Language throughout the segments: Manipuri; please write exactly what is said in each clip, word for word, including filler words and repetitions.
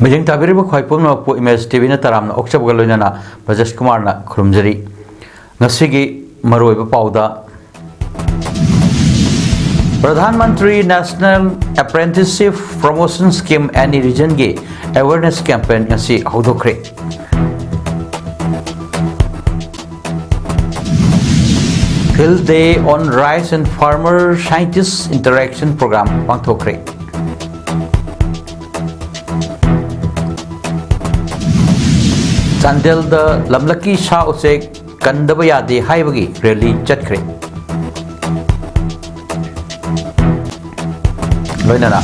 ꯃꯤꯠꯌꯦꯡ ꯇꯥꯕꯤꯔꯤꯕ ꯈ꯭ꯋꯥꯏ ꯄꯨꯝꯅꯃꯛꯄꯨ ꯏꯃꯦꯖ ꯇꯤꯚꯤꯅ ꯇꯔꯥꯝꯅ ꯑꯣꯛꯆꯕꯒ ꯂꯣꯏꯅꯅ ꯕ꯭ꯔꯖꯦꯁ ꯀꯨꯃꯥꯔꯅ ꯈꯨꯔꯨꯝꯖꯔꯤ꯫ ꯉꯁꯤꯒꯤ ꯃꯔꯨꯑꯣꯏꯕ ꯄꯥꯎꯗ, ꯄ꯭ꯔꯙꯥꯟ Mantri national apprenticeship promotion scheme ꯑꯦꯅꯤ ꯔꯤꯖꯟꯒꯤ ꯑꯦꯋꯦꯔꯅꯦꯁ ꯀꯦꯝꯄꯦꯟ ꯉꯁꯤ ꯍꯧꯗꯣꯛꯈ꯭ꯔꯦ꯫ Field Day on Rice and Farmer Scientist Interaction Program ꯄꯥꯡꯊꯣꯛꯈ꯭ꯔꯦ꯫ ꯆꯥꯟꯗꯦꯜꯗ ꯂꯝꯂꯛꯀꯤ ꯁꯥ ꯎꯆꯦꯛ ꯀꯟꯗꯕ ꯌꯥꯗꯦ ꯍꯥꯏꯕꯒꯤ ꯔꯦꯂꯤ ꯆꯠꯈ꯭ꯔꯦ꯫ ꯂꯣꯏꯅꯅ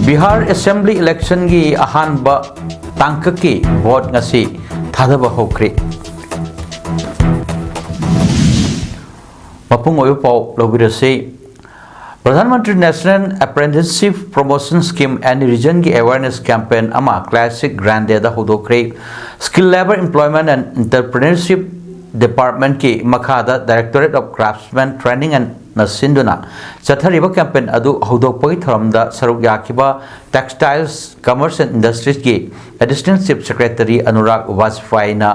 ꯕꯤꯍꯥꯔ ꯑꯦꯁꯦꯝꯕ꯭ꯂꯤ ꯏꯂꯦꯛꯁꯟꯒꯤ ꯑꯍꯥꯟꯕ ꯇꯥꯡꯀꯛꯀꯤ ꯚꯣꯠ ꯉꯁꯤ ꯊꯥꯗꯕ ꯍꯧꯈ꯭ꯔꯦ꯫ ꯃꯄꯨꯡ ꯑꯣꯏꯕ ꯄꯥꯎ ꯂꯧꯕꯤꯔꯁꯤ꯫ Pradhan Mantri national apprenticeship promotion scheme and ꯔꯤꯖꯟꯒꯤ ꯑꯦꯋꯦꯔꯅꯦꯁ ꯀꯦꯝꯄꯦꯟ ꯑꯃ ꯀ꯭ꯂꯥꯁꯤꯛ ꯒ꯭ꯔꯥꯟꯗꯦꯗ ꯍꯧꯗꯣꯛꯈ꯭ꯔꯦ꯫ Skill Labour Employment and Entrepreneurship Departmentꯀꯤ ꯃꯈꯥꯗ Directorate of Craftsmen Trainingꯅ ꯁꯤꯟꯗꯨꯅ ꯆꯠꯊꯔꯤꯕ ꯀꯦꯝꯄꯦꯟ ꯑꯗꯨ ꯍꯧꯗꯣꯛꯄꯒꯤ ꯊꯧꯔꯝꯗ ꯁꯔꯨꯛ ꯌꯥꯈꯤꯕ Textiles, Commerce and Industriesꯀꯤ Additional Chief Secretary Anurag ꯕꯥꯖꯄꯥꯏꯅ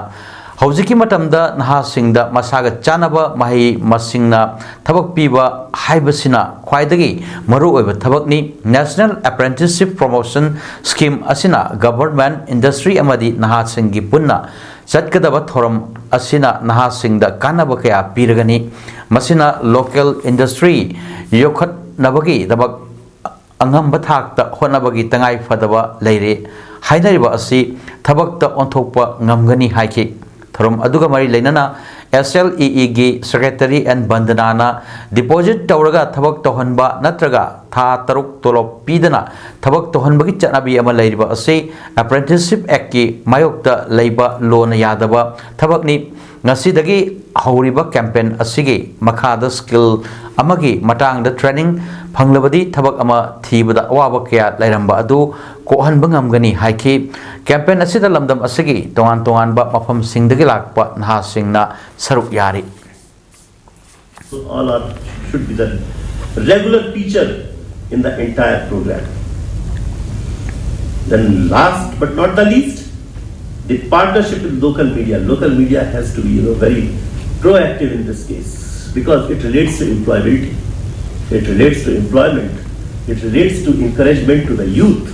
ꯍꯧꯖꯤꯛꯀꯤ ꯃꯇꯝꯗ ꯅꯍꯥꯁꯤꯡꯗ ꯃꯁꯥꯒ ꯆꯥꯟꯅꯕ ꯃꯍꯩ ꯃꯁꯤꯡꯅ ꯊꯕꯛ ꯄꯤꯕ ꯍꯥꯏꯕꯁꯤꯅ ꯈ꯭ꯋꯥꯏꯗꯒꯤ ꯃꯔꯨꯑꯣꯏꯕ ꯊꯕꯛꯅꯤ꯫ National Apprenticeship Promotion Scheme ꯑꯁꯤꯅ government, industry ꯑꯃꯗꯤ ꯅꯍꯥꯁꯤꯡꯒꯤ ꯄꯨꯟꯅ ꯆꯠꯀꯗꯕ ꯊꯧꯔꯝ ꯑꯁꯤꯅ ꯅꯍꯥꯁꯤꯡꯗ ꯀꯥꯟꯅꯕ ꯀꯌꯥ ꯄꯤꯔꯒꯅꯤ꯫ ꯃꯁꯤꯅ local industry ꯌꯣꯛꯈꯠꯅꯕꯒꯤꯗꯃꯛ ꯑꯉꯝꯕ ꯊꯥꯛꯇ ꯍꯣꯠꯅꯕꯒꯤ ꯇꯉꯥꯏ ꯐꯗꯕ ꯂꯩꯔꯦ꯫ ꯍꯥꯏꯅꯔꯤꯕ ꯑꯁꯤ ꯊꯕꯛꯇ ꯑꯣꯟꯊꯣꯛꯄ ꯉꯝꯒꯅꯤ ꯍꯥꯏꯈꯤ꯫ ꯊꯧꯔꯝ ꯑꯗꯨꯒ ꯃꯔꯤ ꯂꯩꯅꯅ SLEEꯒꯤ Secretary N ꯕꯟꯗꯅꯥꯅ deposit ꯇꯧꯔꯒ ꯊꯕꯛ ꯇꯧꯍꯟꯕ ꯅꯠꯇ꯭ꯔꯒ ꯊꯥ ꯇꯔꯨꯛ ꯇꯣꯂꯣꯞ ꯄꯤꯗꯅ ꯊꯕꯛ ꯇꯧꯍꯟꯕꯒꯤ ꯆꯠꯅꯕꯤ ꯑꯃ ꯂꯩꯔꯤꯕ ꯑꯁꯤ Apprenticeship Actꯀꯤ ꯃꯥꯌꯣꯛꯇ ꯂꯩꯕ ꯂꯣꯅ ꯌꯥꯗꯕ ꯊꯕꯛꯅꯤ꯫ ꯉꯁꯤꯗꯒꯤ ꯍꯧꯔꯤꯕ ꯀꯦꯝꯄꯦꯟ ꯑꯁꯤꯒꯤ ꯃꯈꯥꯗ skill ꯑꯃꯒꯤ ꯃꯇꯥꯡꯗ training ꯐꯪꯂꯕꯗꯤ ꯊꯕꯛ ꯑꯃ ꯊꯤꯕꯗ ꯑꯋꯥꯕ ꯀꯌꯥ ꯂꯩꯔꯝꯕ ꯑꯗꯨ ꯀꯣꯛꯍꯟꯕ ꯉꯝꯒꯅꯤ ꯍꯥꯏꯈꯤ꯫ ꯀꯦꯝꯄꯦꯟ ꯑꯁꯤꯗ ꯂꯝꯗꯝ ꯑꯁꯤꯒꯤ ꯇꯣꯉꯥꯟ ꯇꯣꯉꯥꯟꯕ ꯃꯐꯝꯁꯤꯡꯗꯒꯤ ꯂꯥꯛꯄ ꯅꯍꯥꯁꯤꯡꯅ ꯁꯔꯨꯛ ꯌꯥꯔꯤ꯫ All are, should be the regular feature in the entire program. Then last but not the least, the partnership with local media. Local media has to be, you know, very proactive in this case because it relates to employability, it relates to employment, it relates to encouragement to the youth.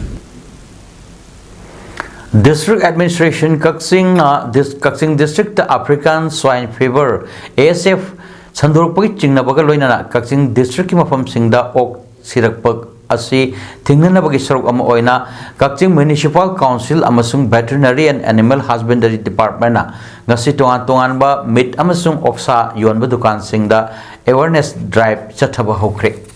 District Administration ꯀꯛꯆꯤꯡꯅ ꯗꯤꯁ- Kakching district African Swine Fever, A S F, ꯁꯟꯗꯣꯔꯛꯄꯒꯤ ꯆꯤꯡꯅꯕꯒ ꯂꯣꯏꯅꯅ ꯀꯛꯆꯤꯡ ꯗꯤꯁꯇ꯭ꯔꯤꯛꯀꯤ ꯃꯐꯝꯁꯤꯡꯗ ꯑꯣꯛ ꯁꯤꯔꯛꯄ ꯑꯁꯤ ꯊꯤꯡꯅꯅꯕꯒꯤ ꯁꯔꯨꯛ ꯑꯃ ꯑꯣꯏꯅ ꯀꯛꯆꯤꯡ Municipal Council ꯑꯃꯁꯨꯡ Veterinary and Animal Husbandry Departmentꯅ ꯉꯁꯤ ꯇꯣꯉꯥꯟ ꯇꯣꯉꯥꯟꯕ meat ꯑꯃꯁꯨꯡ ꯑꯣꯛꯁꯥ ꯌꯣꯟꯕ ꯗꯨꯀꯥꯟꯁꯤꯡꯗ awareness drive ꯆꯠꯊꯕ ꯍꯧꯈ꯭ꯔꯦ꯫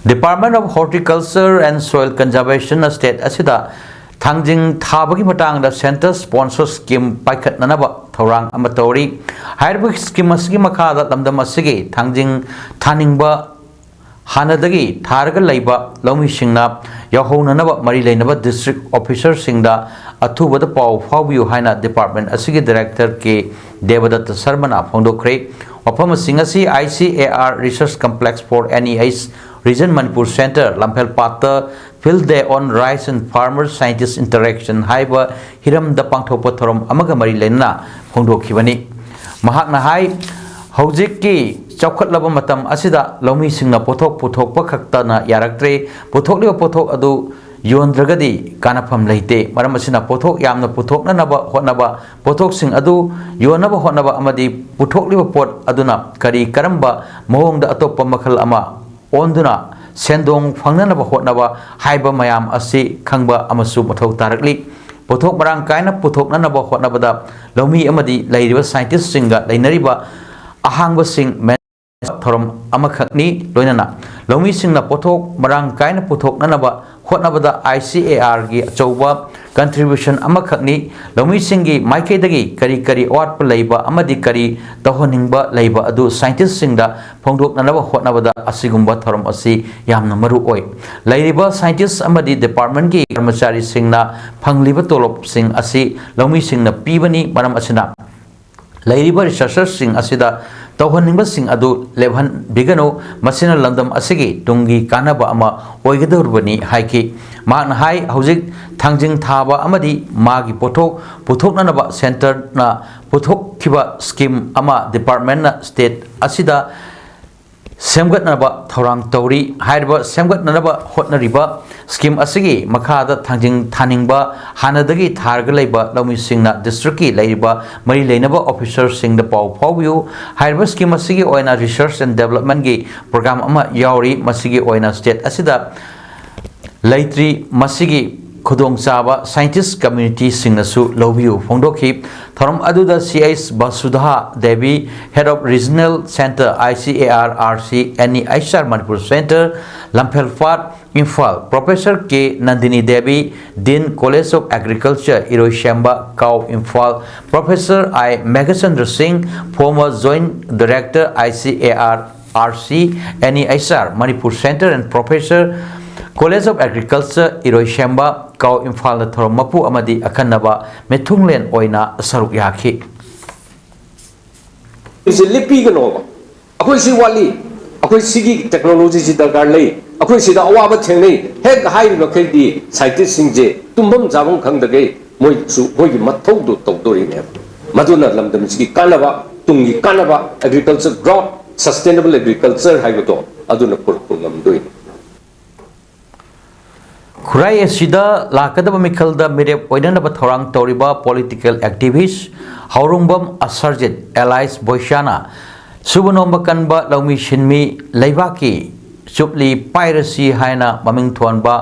Department of Horticulture and Soil Conservationꯅ state ꯑꯁꯤꯗ ꯊꯥꯡꯖꯤꯡ ꯊꯥꯕꯒꯤ ꯃꯇꯥꯡꯗ Centre Sponsor Scheme ꯄꯥꯏꯈꯠꯅꯅꯕ ꯊꯧꯔꯥꯡ ꯑꯃ ꯇꯧꯔꯤ꯫ ꯍꯥꯏꯔꯤꯕ scheme ꯑꯁꯤꯒꯤ ꯃꯈꯥꯗ ꯂꯝꯗꯝ ꯑꯁꯤꯒꯤ ꯊꯥꯡꯖꯤꯡ ꯊꯥꯅꯤꯡꯕ ꯍꯥꯟꯅꯗꯒꯤ ꯊꯥꯔꯒ ꯂꯩꯕ ꯂꯧꯃꯤꯁꯤꯡꯅ ꯌꯥꯎꯍꯧꯅꯅꯕ ꯃꯔꯤ ꯂꯩꯅꯕ district officerꯁꯤꯡꯗ ꯑꯊꯨꯕꯗ ꯄꯥꯎ ꯐꯥꯎꯕꯤꯌꯨ ꯍꯥꯏꯅ department ꯑꯁꯤꯒꯤ director ꯀꯦ ꯗꯦꯕꯗꯠꯇ ꯁꯔꯃꯅ ꯐꯣꯡꯗꯣꯛꯈ꯭ꯔꯦ꯫ ꯋꯥꯐꯝꯁꯤꯡ ꯑꯁꯤ I C A R Research Complex for N E H Region Manipur Centre, ꯂꯝꯐꯦꯜꯄꯥꯠꯇ Field Day on Rice and Farmer Scientist Interaction ꯍꯥꯏꯕ ꯍꯤꯔꯝꯗ ꯄꯥꯡꯊꯣꯛꯄ ꯊꯧꯔꯝ ꯑꯃꯒ ꯃꯔꯤ ꯂꯩꯅꯅ ꯐꯣꯡꯗꯣꯛꯈꯤꯕꯅꯤ꯫ ꯃꯍꯥꯛꯅ ꯍꯥꯏ, ꯍꯧꯖꯤꯛꯀꯤ ꯆꯥꯎꯈꯠꯂꯕ ꯃꯇꯝ ꯑꯁꯤꯗ ꯂꯧꯃꯤꯁꯤꯡꯅ ꯄꯣꯠꯊꯣꯛ ꯄꯨꯊꯣꯛꯄ ꯈꯛꯇꯅ ꯌꯥꯔꯛꯇ꯭ꯔꯦ, ꯄꯨꯊꯣꯛꯂꯤꯕ ꯄꯣꯠꯊꯣꯛ ꯑꯗꯨ ꯌꯣꯟꯗ꯭ꯔꯒꯗꯤ ꯀꯥꯟꯅꯐꯝ ꯂꯩꯇꯦ꯫ ꯃꯔꯝ ꯑꯁꯤꯅ ꯄꯣꯠꯊꯣꯛ ꯌꯥꯝꯅ ꯄꯨꯊꯣꯛꯅꯅꯕ ꯍꯣꯠꯅꯕ, ꯄꯣꯠꯊꯣꯛꯁꯤꯡ ꯑꯗꯨ ꯌꯣꯟꯅꯕ ꯍꯣꯠꯅꯕ ꯑꯃꯗꯤ ꯄꯨꯊꯣꯛꯂꯤꯕ ꯄꯣꯠ ꯑꯗꯨꯅ ꯀꯔꯤ ꯀꯔꯝꯕ ꯃꯑꯣꯡꯗ ꯑꯇꯣꯞꯄ ꯃꯈꯜ ꯑꯃ ꯑꯣꯟꯗꯨꯅ ꯁꯦꯟꯗꯣꯡ ꯐꯪꯅꯅꯕ ꯍꯣꯠꯅꯕ ꯍꯥꯏꯕ ꯃꯌꯥꯝ ꯑꯁꯤ ꯈꯪꯕ ꯑꯃꯁꯨ ꯃꯊꯧ ꯇꯥꯔꯛꯂꯤ꯫ ꯄꯣꯠꯊꯣꯛ ꯃꯔꯥꯡ ꯀꯥꯏꯅ ꯄꯨꯊꯣꯛꯅꯅꯕ ꯍꯣꯠꯅꯕꯗ ꯂꯧꯃꯤ ꯑꯃꯗꯤ ꯂꯩꯔꯤꯕ scientistꯁꯤꯡꯒ ꯂꯩꯅꯔꯤꯕ ꯑꯍꯥꯡꯕꯁꯤꯡ ꯊꯧꯔꯝ ꯑꯃꯈꯛꯅꯤ꯫ ꯂꯣꯏꯅꯅ ꯂꯧꯃꯤꯁꯤꯡꯅ ꯄꯣꯠꯊꯣꯛ ꯃꯔꯥꯡ ꯀꯥꯏꯅ ꯄꯨꯊꯣꯛꯅꯅꯕ ꯍꯣꯠꯅꯕꯗ I C A Rꯒꯤ ꯑꯆꯧꯕ contribution ꯑꯃꯈꯛꯅꯤ꯫ ꯂꯧꯃꯤꯁꯤꯡꯒꯤ ꯃꯥꯏꯀꯩꯗꯒꯤ ꯀꯔꯤ ꯀꯔꯤ ꯑꯋꯥꯠꯄ ꯂꯩꯕ ꯑꯃꯗꯤ ꯀꯔꯤ ꯇꯧꯍꯟꯅꯤꯡꯕ ꯂꯩꯕ ꯑꯗꯨ scientistꯁꯤꯡꯗ ꯐꯣꯡꯗꯣꯛꯅꯅꯕ ꯍꯣꯠꯅꯕꯗ ꯑꯁꯤꯒꯨꯝꯕ ꯊꯧꯔꯝ ꯑꯁꯤ ꯌꯥꯝꯅ ꯃꯔꯨ ꯑꯣꯏ꯫ ꯂꯩꯔꯤꯕ scientist ꯑꯃꯗꯤ departmentꯀꯤ ꯀꯔꯃꯆꯥꯔꯤꯁꯤꯡꯅ ꯐꯪꯂꯤꯕ ꯇꯣꯂꯣꯞꯁꯤꯡ ꯑꯁꯤ ꯂꯧꯃꯤꯁꯤꯡꯅ ꯄꯤꯕꯅꯤ꯫ ꯃꯔꯝ ꯑꯁꯤꯅ ꯂꯩꯔꯤꯕ researcherꯁꯤꯡ ꯑꯁꯤꯗ ꯇꯧꯍꯟꯅꯤꯡꯕꯁꯤꯡ ꯑꯗꯨ ꯂꯦꯞꯍꯟꯕꯤꯒꯅꯨ꯫ ꯃꯁꯤꯅ ꯂꯝꯗꯝ ꯑꯁꯤꯒꯤ ꯇꯨꯡꯒꯤ ꯀꯥꯟꯅꯕ ꯑꯃ ꯑꯣꯏꯒꯗꯧꯔꯤꯕꯅꯤ ꯍꯥꯏꯈꯤ꯫ ꯃꯍꯥꯛꯅ ꯍꯥꯏ, ꯍꯧꯖꯤꯛ ꯊꯥꯡꯖꯤꯡ ꯊꯥꯕ ꯑꯃꯗꯤ ꯃꯥꯒꯤ ꯄꯣꯠꯊꯣꯛ ꯄꯨꯊꯣꯛꯅꯅꯕ ꯁꯦꯟꯇꯔꯅ ꯄꯨꯊꯣꯛꯈꯤꯕ ꯁ꯭ꯀꯤꯝ ꯑꯃ ꯗꯤꯄꯥꯔꯠꯃꯦꯟꯅ ꯁ꯭ꯇꯦꯠ ꯑꯁꯤꯗ ꯁꯦꯝꯒꯠꯅꯕ ꯊꯧꯔꯥꯡ ꯇꯧꯔꯤ꯫ ꯍꯥꯏꯔꯤꯕ ꯁꯦꯝꯒꯠꯅꯅꯕ ꯍꯣꯠꯅꯔꯤꯕ ꯁ꯭ꯀꯤꯝ ꯑꯁꯤꯒꯤ ꯃꯈꯥꯗ ꯊꯥꯡꯖꯤꯡ ꯊꯥꯅꯤꯡꯕ ꯍꯥꯟꯅꯗꯒꯤ ꯊꯥꯔꯒ ꯂꯩꯕ ꯂꯧꯃꯤꯁꯤꯡꯅ ꯗꯤꯁꯇ꯭ꯔꯤꯛꯀꯤ ꯂꯩꯔꯤꯕ ꯃꯔꯤ ꯂꯩꯅꯕ ꯑꯣꯐꯤꯁꯔꯁꯤꯡꯗ ꯄꯥꯎ ꯐꯥꯎꯕꯤꯌꯨ꯫ ꯍꯥꯏꯔꯤꯕ ꯁ꯭ꯀꯤꯝ ꯑꯁꯤꯒꯤ ꯑꯣꯏꯅ research and developmentꯀꯤ program ꯑꯃ ꯌꯥꯎꯔꯤ꯫ ꯃꯁꯤꯒꯤ ꯑꯣꯏꯅ ꯁ꯭ꯇꯦꯠ ꯑꯁꯤꯗ ꯂꯩꯇ꯭ꯔꯤ꯫ ꯃꯁꯤꯒꯤ ꯈꯨꯗꯣꯡꯆꯥꯕ ꯁꯥꯏꯟꯇꯤꯁ ꯀꯝꯃ꯭ꯌꯨꯅꯤꯇꯤꯁꯤꯡꯅꯁꯨ ꯂꯧꯕꯤꯌꯨ ꯐꯣꯡꯗꯣꯛꯈꯤ꯫ ꯊꯧꯔꯝ ꯑꯗꯨꯗ C H Basudha Devi, Head of Regional Centre, I C A R R C, N E H R Manipur Centre, Lamphelpat, Imphal, Professor K Nandini Devi, Dean, College of Agriculture, Iroisemba, CAU, Imphal, Professor ꯑꯥꯏ ꯃꯦꯘꯆꯟꯗ꯭ꯔ ꯁꯤꯡ, former Joint Director, I C A R R C, N E H R Manipur Centre and Professor, College of Agriculture, Iroisemba, ꯀꯥꯎ, ꯏꯝꯐꯥꯜꯗ ꯊꯧꯔꯝ ꯃꯄꯨ ꯑꯃꯗꯤ ꯑꯈꯟꯅꯕ ꯃꯤꯊꯨꯡꯂꯦꯟ ꯑꯣꯏꯅ ꯁꯔꯨꯛ ꯌꯥꯈꯤ꯫ ꯁꯤ ꯂꯦꯞꯄꯤꯒꯅꯣꯕ꯫ ꯑꯩꯈꯣꯏ ꯁꯤ ꯋꯥꯠꯂꯤ, ꯑꯩꯈꯣꯏ ꯁꯤꯒꯤ ꯇꯦꯛꯅꯣꯂꯣꯖꯤꯁꯤ ꯗꯔꯀꯥꯔ ꯂꯩ, ꯑꯩꯈꯣꯏ ꯁꯤꯗ ꯑꯋꯥꯕ ꯊꯦꯡꯅꯩ ꯍꯦꯛ ꯍꯥꯏꯔꯤꯕꯈꯩꯗꯤ ꯁꯥꯏꯟꯇꯤꯁꯁꯤꯡꯁꯦ ꯇꯨꯝꯐꯝ ꯆꯥꯐꯝ ꯈꯪꯗꯈꯩ ꯃꯣꯏꯁꯨ ꯃꯣꯏꯒꯤ ꯃꯊꯧꯗꯣ ꯇꯧꯗꯣꯔꯤꯅꯦꯕ꯫ ꯃꯗꯨꯅ ꯂꯝꯗꯝꯁꯤꯒꯤ ꯀꯥꯟꯅꯕ, ꯇꯨꯡꯒꯤ ꯀꯥꯟꯅꯕ, agriculture growth, sustainable agriculture ꯍꯥꯏꯕꯗꯣ ꯑꯗꯨꯅ ꯄꯨꯔꯛꯄ ꯉꯝꯗꯣꯏꯅꯤ꯫ ꯈꯨꯔꯥꯏ ꯑꯁꯤꯗ ꯂꯥꯛꯀꯗꯕ ꯃꯤꯈꯜꯗ ꯃꯤꯔꯦꯞ ꯑꯣꯏꯅꯅꯕ ꯊꯧꯔꯥꯡ ꯇꯧꯔꯤꯕ political activist ꯍꯥꯎꯔꯨꯡꯕꯝ ꯑꯁꯔꯖꯤꯠ alias ꯕꯣꯏꯁꯥꯅ ꯁꯨꯕ ꯅꯣꯝꯕ ꯀꯟꯕ ꯂꯧꯃꯤ ꯁꯤꯟꯃꯤ ꯂꯩꯕꯥꯛꯀꯤ ꯆꯨꯞꯂꯤ ꯄꯥꯏꯔꯁꯤ ꯍꯥꯏꯅ ꯃꯃꯤꯡ ꯊꯣꯟꯕ